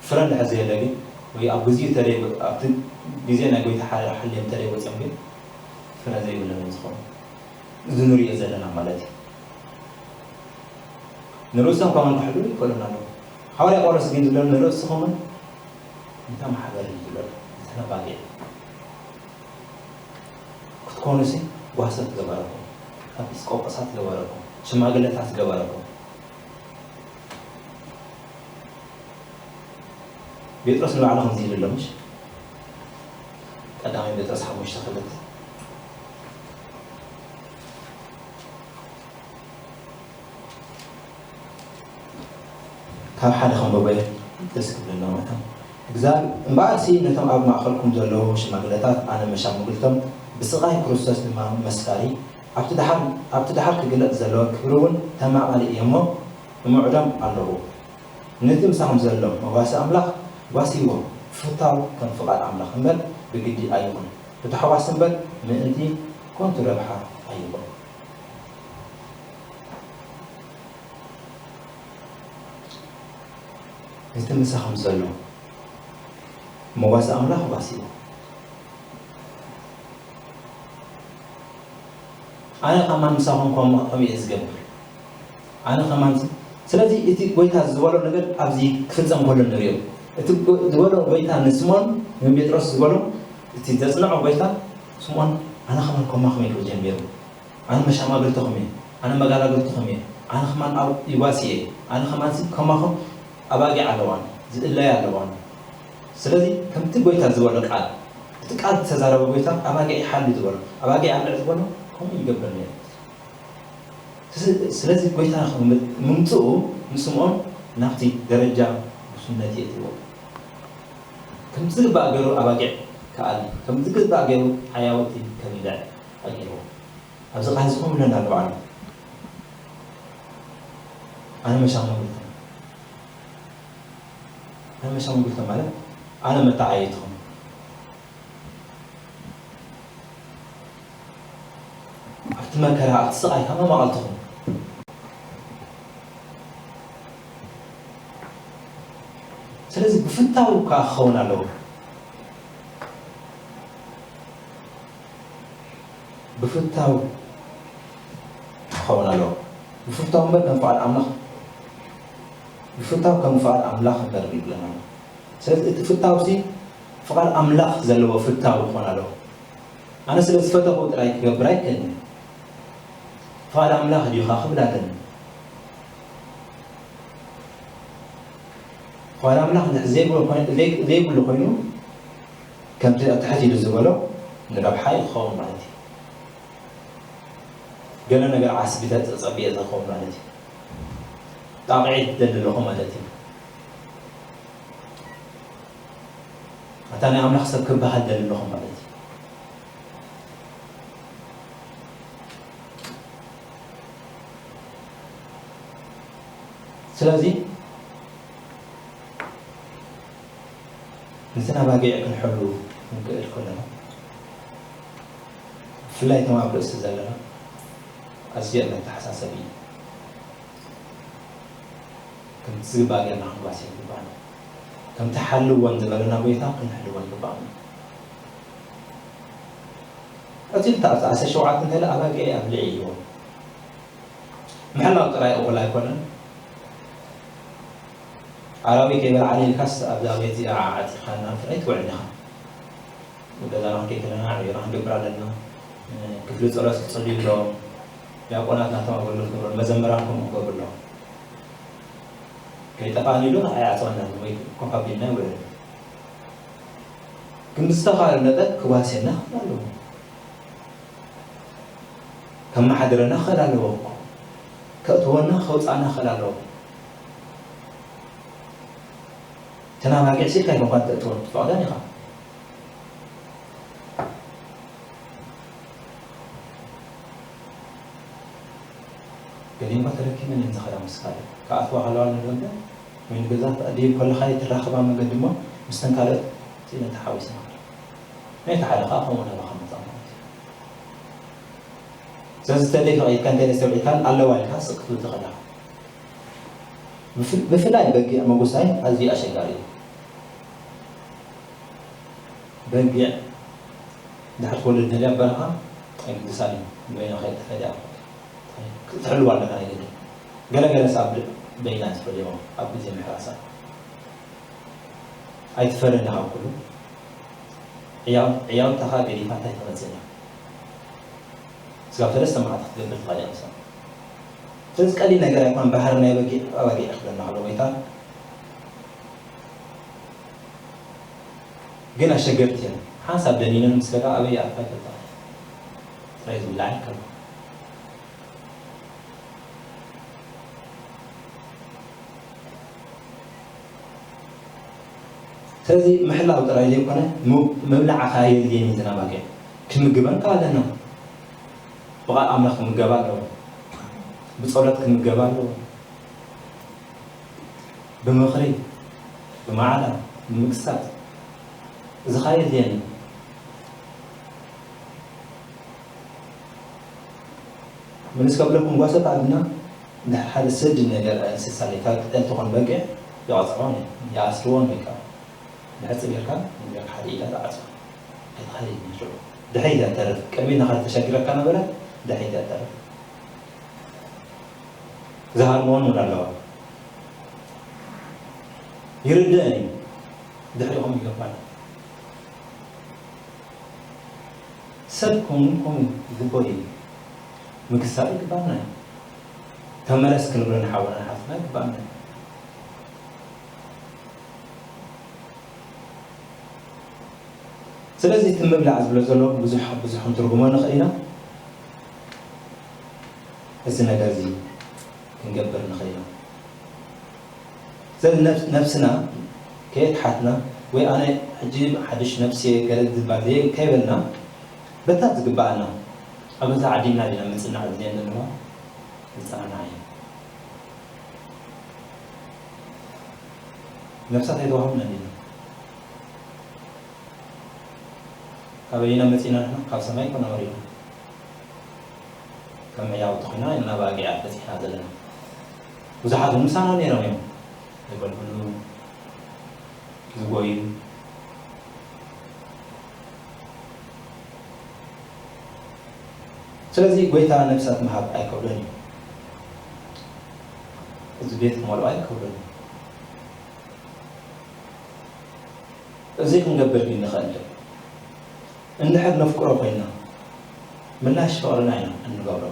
ፍረ እንድሕር ዘየለ ግን፣ ወይ ኣብ ግዜኡ ተደይ-፣ ኣብቲ ግዜ ናይ ጎይታ ሓ-፣ ሓልዮም ተደይወፅዮም ግን፣ ፍረ ዘይብሎም እዮም ዝኾኑ። እዚ ንሪኦ ዘለና ማለት እዩ። ንርእሶም ከማን ክሕልዉ ይኽእሉን ኣለዉ። ሃዋርያ ጳውሎስ ግን ዝብለና ንርእስኹምን ነታ ማሕበርን እዩ ዝብለና። ነታ ባጊዕ ክትኮኑሲ ጓሶት ገበረኩም፣ ኤጲስቆጶሳት ገበረኩም፣ ሽማግለታት ገበረኩም። ጴጥሮስ ንባዕሉ ከምዚ ኢሉ ኣሎ፣ ምሽ? ቀዳማይ ጴጥሮስ ሓሙሽተ ክልተ። ካብ ሓደ ከንብቦ እየ፣ ደስ ክብለና ማለት ነው። እግዚኣብ-፣ እምበኣርሲ ነቶም ኣብ ማእከልኩም ዘለዉ ሽማግለታት ኣነ መሻምግልቶም፣ ብስቓይ ክርስቶስ ድማ መስካሪ፣ ኣብቲ ደሓር፣ ኣብቲ ደሓር ክግለጽ ዘለዎ ክብሪ እውን ተማቓሊ እየ እሞ፣ እምዕዶም ኣለኹ። ነቲ ምሳኹም ዘሎ መጓሰ ኣምላኽ ጓስይዎ፣ ብፍታው ከም ፍቓድ ኣምላኽ እምበር ብግዲ ኣይኹን፣ ብታሕጓስ እምበር ምእንቲ ከንቱ ረብሓ ኣይኹን። ነቲ ምሳኹም ዘሎ መጓሰ ኣምላኽ ጓስይዎ። ኣነ ከማን ምሳኹም ከም-፣ ከምኡ እየ ዝገብር። ኣነ ከማን ስ-፣ ስለዚ እቲ ጎይታ ዝበሎ ነገር ኣብዚ ክፍጸም ከሎ ንርእዮ። እቲ ጎ-፣ ዝበሎ ጎይታ ንስምኦን፣ ንጴጥሮስ ዝበሎ፣ እቲ ዘጽንዖ ጎይታ፣ ስምኦን፣ ኣነ ከማን ከማኹም እየ ክብል ጀሚሩ። ኣነ መሻማግልትኹም እየ፣ ኣነ መጋላግልትኹም እየ፣ ኣነ ከማን ኣብ ይጓሲ እየ፣ ኣነ ከማንሲ ከማኹም ኣባጊዕ ኣለዋኒ፣ ዝእለያ ኣለዋኒ። ስለዚ ከምቲ ጎይታ ዝበሎ ቃል፣ እቲ ቃል ዝተዛረበ ጎይታ ኣባጊዕ ይሓሉ ዝበሎ፣ ኣባጊዕ ኣብልዕ ዝበሎ ከምኡ ይገብር ነይሩ። ስለ-፣ ስለዚ ጎይታ ምምጽኡ ንስምኦን ናብቲ ደረጃ ጉስነት የእትዎ። ከም ዝግባእ ገይሩ ኣባጊዕ ክኣሊ፣ ከም ዝግባእ ገይሩ ሓያውቲ ከብልዕ ኣገይርዎ። ኣብዚ ቃል እዚ ከምኡ ኢለና ኣሎ ባዕሉ። ኣነ መሻሙልተ፣ ኣነ መሻሙልተ ማለት ኣነ መተዓይትኹም። ኣብቲ መከራ፣ ኣብቲ ስቓይ ካብ መማቐልትኹም። ስለዚ ብፍታው ከኣ ክኸውን ኣለዎ። ብፍታው ክኸውን ኣለዎ። ብፍታው እምበር ከም ፍቓድ ኣምላኽ፣ ብፍታው ከም ፍቓድ ኣምላኽ እምበር ይብለና ኣሎ። ስለዚ እቲ ፍታውሲ ፍቓድ ኣምላኽ ዘለዎ ፍታው ክኾን ኣለዎ። ኣነ ስለ ዝፈተኹ ጥራይ ክገብር ኣይክእልን። ፍቓድ ኣምላኽ ድዩ ኸ ክብል ኣለኒ። ፍቓድ ኣምላኽ እንድሕር ዘይብሉ ኮይኑ፣ ዘይ-፣ ዘይብሉ ኮይኑ፣ ከምቲ ኣብ ታሕቲ ኢሉ ዝበሎ ንረብሓ እዩ ክኸውን ማለት እዩ። ገለ ነገር ዓስቢ ተጸቢየ ዝኸውን ማለት እዩ። ጣቕዒት ደሊ ኣለኹ ማለት እዩ። ኣታ ናይ ኣምላኽ ሰብ ክበሃል ደሊ ኣለኹ ማለት እዩ። ስለዚ ምስና ባጊዕ ክንሕሉ ክንክእል ከለና፣ ብፍላይ እቶም ኣብ ርእሲ ዘለና ኣዝየ መተሓሳሰቢ እዩ። ከምቲ ዝግባእ ጌርና ክንጓስዮ ይግባና። ከምቲ ሓልወን ዝበለና ጎይታ ክንሕልወን ይግባና። ቀጺሉ እታ ኣብቲ ዓሰርተ ሸውዓተ እንተለ ኣባጊዐይ ኣብልዒ ኢልዎ። ምሕላው ጥራይ እኹል ኣይኮነን። ኣራዊት ከይበልዓኒ ኢልካስ ኣብዛ ቤት እዚኣ ዓጢኻ ናብ ፍርሒ ትውዕል ኢኻ። ገዛና ክንከይድ ከለና ዕዮና ክንገብር ኣለና። ክፍሊ ጸሎት ክጽልዩ ኣለዎም። ዲያቆናት ናቶም ኣገልግሎት ክገብሩ፣ መዘምራን ከምኡ ክገብሩ ኣለዎም። ከይጠፋእኒ ኢሉ ንዓይ ይዓጽወና ወይ ኮፍ ኣቢልና ይውዕል። ግን ብዝተኻእለ መጠን ክዋስየና ክኽእል ኣለዎ። ከመሓድረና ክኽእል ኣለዎ እኮ። ከእትወና ከውፅኣና ክኽእል ኣለዎ። ተናባጊዕ ሲልካ ኣይኮንካን ተእትወን ትፈቕደን ኢኻ። ገሊኦም እኳ ተረኪበን እየን ዝኸዳ ምስ ካልእ። ክኣትዋ ከለዋ ንደገ ወይ ንገዛ ተቐዲም ከለኻ እትራኸባ መንገዲ እሞ ምስተን ካልኦት ስኢነን ተሓዊሰን ይኸዳ። ናይቲ ሓደ ኸኣ ከምኡ ናባኻ ምምጻእ ማለት እዩ። ስለዚ ተደይ ፈቒድካ እንተ ደስተውዒልካን ኣለዋ ኢልካ ስቕ ክትብል ትኽእል ኢኻ። ብፍ-፣ ብፍላይ በጊዕ ምጉሳይ ኣዝዩ ኣሸጋሪ እዩ። በጊዕ እንድሕር ትወልድ ደልያ በረኻ ኣይግድሳን እዩ። ንበይና ከይተፈልያ ክትሕልዋ ኣለካ ናይ ግድን። ገለገለ ሰብ በይና ትፈልዮም ኣብ ግዜ ምሕራሳ። ኣይትፈርን ኢኻ ኣብ ኩሉ። ዕያው-፣ ዕያውታኻ ገዲፋ እንታይ ትመጽእ እያ? ስጋብ ሰለስተ መዓልቲ ክትገብር ትኽእል እያ ምሳና። ስለዚ ቀሊል ነገር ኣይኮነን። ባህሪ ናይ በጊዕ ኣባጊዕ ክብለና ከሎ ጎይታ ግን ኣሸገርቲ እየን። ሓንሳብ ደኒነን ምስ ከዳ ኣበይ ይኣትዋ ይፈልጣ ጥራይ ዝብላዕ ይከማ። ስለዚ ምሕላው ጥራይ ዘይኮነ ም-፣ ምብላዕ ከኣ የድልየን እዩ። ዝናባገ ክምግበን ከኣ ኣለና። ብቓል ኣምላኽ ክምገባ ኣለዎ። ብጸሎት ክምገባ ኣለዎ። ብምኽሪ፣ ብማዕዳ፣ ብምግሳጽ፣ እዚ ከኣ የድልየን እዩ። ምንስ ከብለኩም ጓሶት ዓድና እንድሕር ሓደ ስድ ነገር እንስሳ ለይካ ቅጠል ትኾን በጊዕ ይቐጽዕዎን እዮም፣ ይኣስርዎን ወይ ከዓ ብሕጽ ጌርካ ጌርካ ሓደ ኢዳ ዝዓጽዋ ኣይትኸይድን እዩ ሽዑ። ድሕሪት እያ ትተርፍ። ቅድሚት ናኻ ተሸጊረካ ነበረ፣ ድሕሪት እያ ትተርፍ። ዝሃርምዎን እውን ኣለዋ። ይርድእን እዩ። ድሕሪኦም ይገባና። ሰብ ከምኡ ከምኡ ዝግበር እዩ። ምግሳዕ ይግባና እዩ። ተመለስ ክንብሎ ንሓውና ንሓፍትና ይግባና እዩ። ስለዚ እቲ ምብላዕ ዝብሎ ዘሎ ብዙሕ ብዙሕ ክንትርጉሞ ንኽእል ኢና። እዚ ነገር እዚ ክንገብር ንኽእል ኢና። ስለዚ ነፍስ-፣ ነፍስና ከየትሓትና ወይ ኣነ ሕጂ ሓድሽ ነፍሲ እየ ገለ ዝባል ዘየ-፣ ከይበልና በታ ዝግብኣና ኣብ ገዛ ዓዲምና ዲና ምጽናዕ ዝድልየን ዘለዋ ንጸናናዕ እዩ። ነፍሳት ኣይተዋህቡና ዲና? ካበይ ኢና መጺና ንሕና? ካብ ሰማይ ኮነ ወሪድና። ከም ዕያውቲ ኮይና ኢና ኣባጊዕ በጺሕና ዘለና። ብዙሓት እውን ምሳና ነይሮም እዮም። ዘገልግሉ፣ ዝጎዩ። ስለዚ ጎይታ ነፍሳት ምሃብ ኣይከብዶን እዩ። እዚ ቤት ክመልኦ ኣይከብዶን እዩ። እዚ ክንገብር ግን ንኽእል ዶ? እንድሕር ነፍቅሮ ኮይና፣ ምላሽ ፍቕርና ኢና እንገብሮ።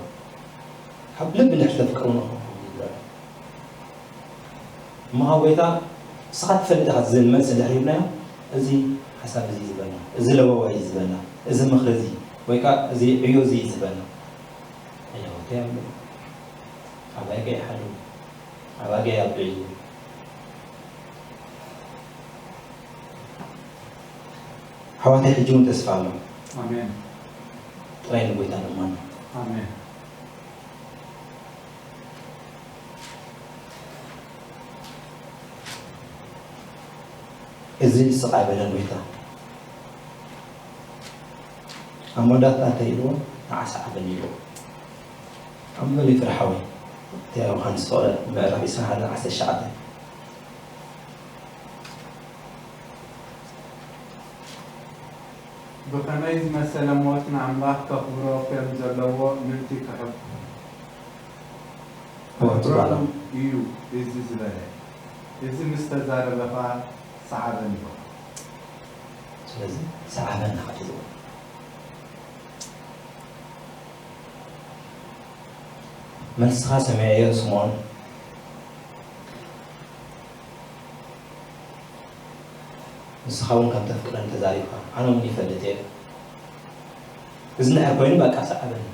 ካብ ልቢ እንድሕር ተፍቅርዎ ንኽንከውን ይግበረና። እሞ ካብ ጎይታ፣ "ንስኻ ትፈልጥ ኢኻ" ዝብል መልሲ እንድሕር ሂብናዮ፣ እዚ ሓሳብ እዚ ዝበልና፣ እዚ ለበዋ እዚ ዝበልና፣ እዚ ምኽሪ እዚ፣ ወይ ከኣ እዚ ዕዮ እዚ ዝበልና፣ ዕዮ እንታይ ኣሎ? ኣባይ ከይሓሉ፣ ኣባገይ ኣብልዒ። ኣሕዋተይ፣ ሕጂ እውን ተስፋ ኣሎ። ኣሜን። ጥራይ ንጎይታ ንእመኖ። ኣሜን። እዚ ስቕ ኣይበለን ጎይታ። ኣብ መወዳእታ እንታይ ኢልዎ? ንዓ ሰዓበኒ ኢልዎ። ኣንብበለይ ፍረ ሓወይ። እቲ ዮሃንስ ፍቕረ ምዕራፍ ዕስራን ሓደን ዓሰርተ ትሽዓተ። ብኸመይ ዝመሰለ ሞት ንኣምላኽ ከኽብሮ ከም ዘለዎ ምእንቲ ክሕብ ሞት ባላ። እዩ እዚ ዝበለ። እዚ ምስ ተዛረበ ኸኣ ሰዓበኒ በሎ። ስለዚ ሰዓበኒ ኢኻ ትብሎ። መልስኻ ሰሚዐዮ ስምዖን። ንስኻ እውን ከም ተፍቅረኒ ተዛሪብካ፣ ኣነ እውን ይፈልጥ እየ። እዚ እንድሕር ኮይኑ በቃ ሰዓበኒ።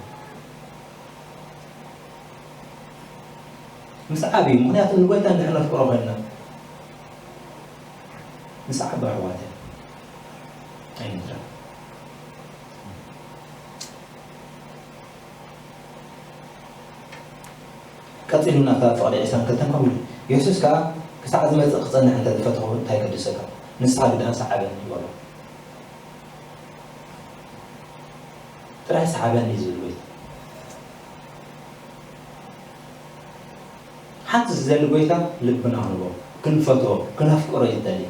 ምስዓብ እዩ። ምኽንያቱ ንጎይታ እንድሕር ነፍቅሮ ኮይንና ምስዓብ ኣሕዋት ኣይንድረፍ። ቀጺሉ ናብታ ፍቕሪ ዒስራን ክልተን ከምኡ ኢሉ፣ የሱስ ከኣ ክሳዕ ዝመጽእ ክጸንሕ እንተ ዝፈተኹ እንታይ ገድሰካ? ንስኻ ግዳ ሰዓበኒ በሎ። ጥራይ ሰዓበኒ ዝብል ጎይታ። ሓንቲ ዝደሊ ጎይታ ልብና ክንቦ፣ ክንፈትዎ፣ ክነፍቅሮ እዩ ዝደሊ።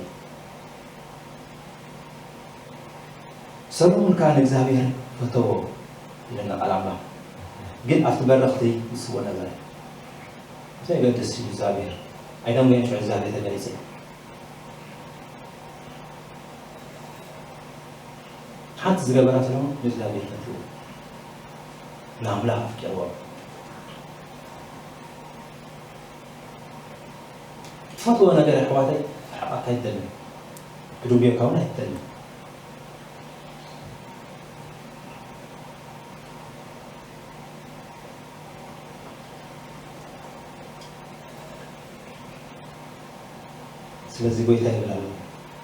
ሰሎሞን ከኣ ንእግዚኣብሔር ፈተዎ ይብለና ቃል ኣምላኽ። ግን ኣብቲ በረኽቲ ንስዎ ነበረ። እንታይ ገድስ እዩ እግዚኣብሔር? ኣይደንጎየን ሽዑ እግዚኣብሔር ተገሊጸ። ሓንቲ ዝገበራ ሰሎሞን ንእግዚኣብሔር ፈትዎ። ንኣምላኽ ኣፍቂርዎ። ትፈትዎ ነገር ኣሕዋተይ ክርሕቐካ ኣይደልን። ክድንጉየካ እውን ኣይደልን። ስለዚ ጎይታ ይብል ኣሎ፣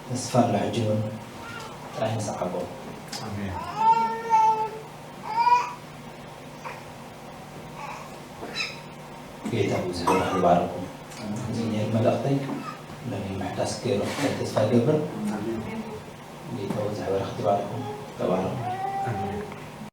ተስፋ ኣሎ፣ ሕጂ እውን ጥራይ ንስዓቦ። ኣሜን። ጌታ ብዙሕ ይባርኩም። እዚ ነይሩ መልእኽተይ። ሎሚ ምሕዳስ ገይሩ ክኸይድ ተስፋ ይገብር። ጌታ ብዙሕ በረኸት ይባርኩም። ተባረኹ። ኣሜን።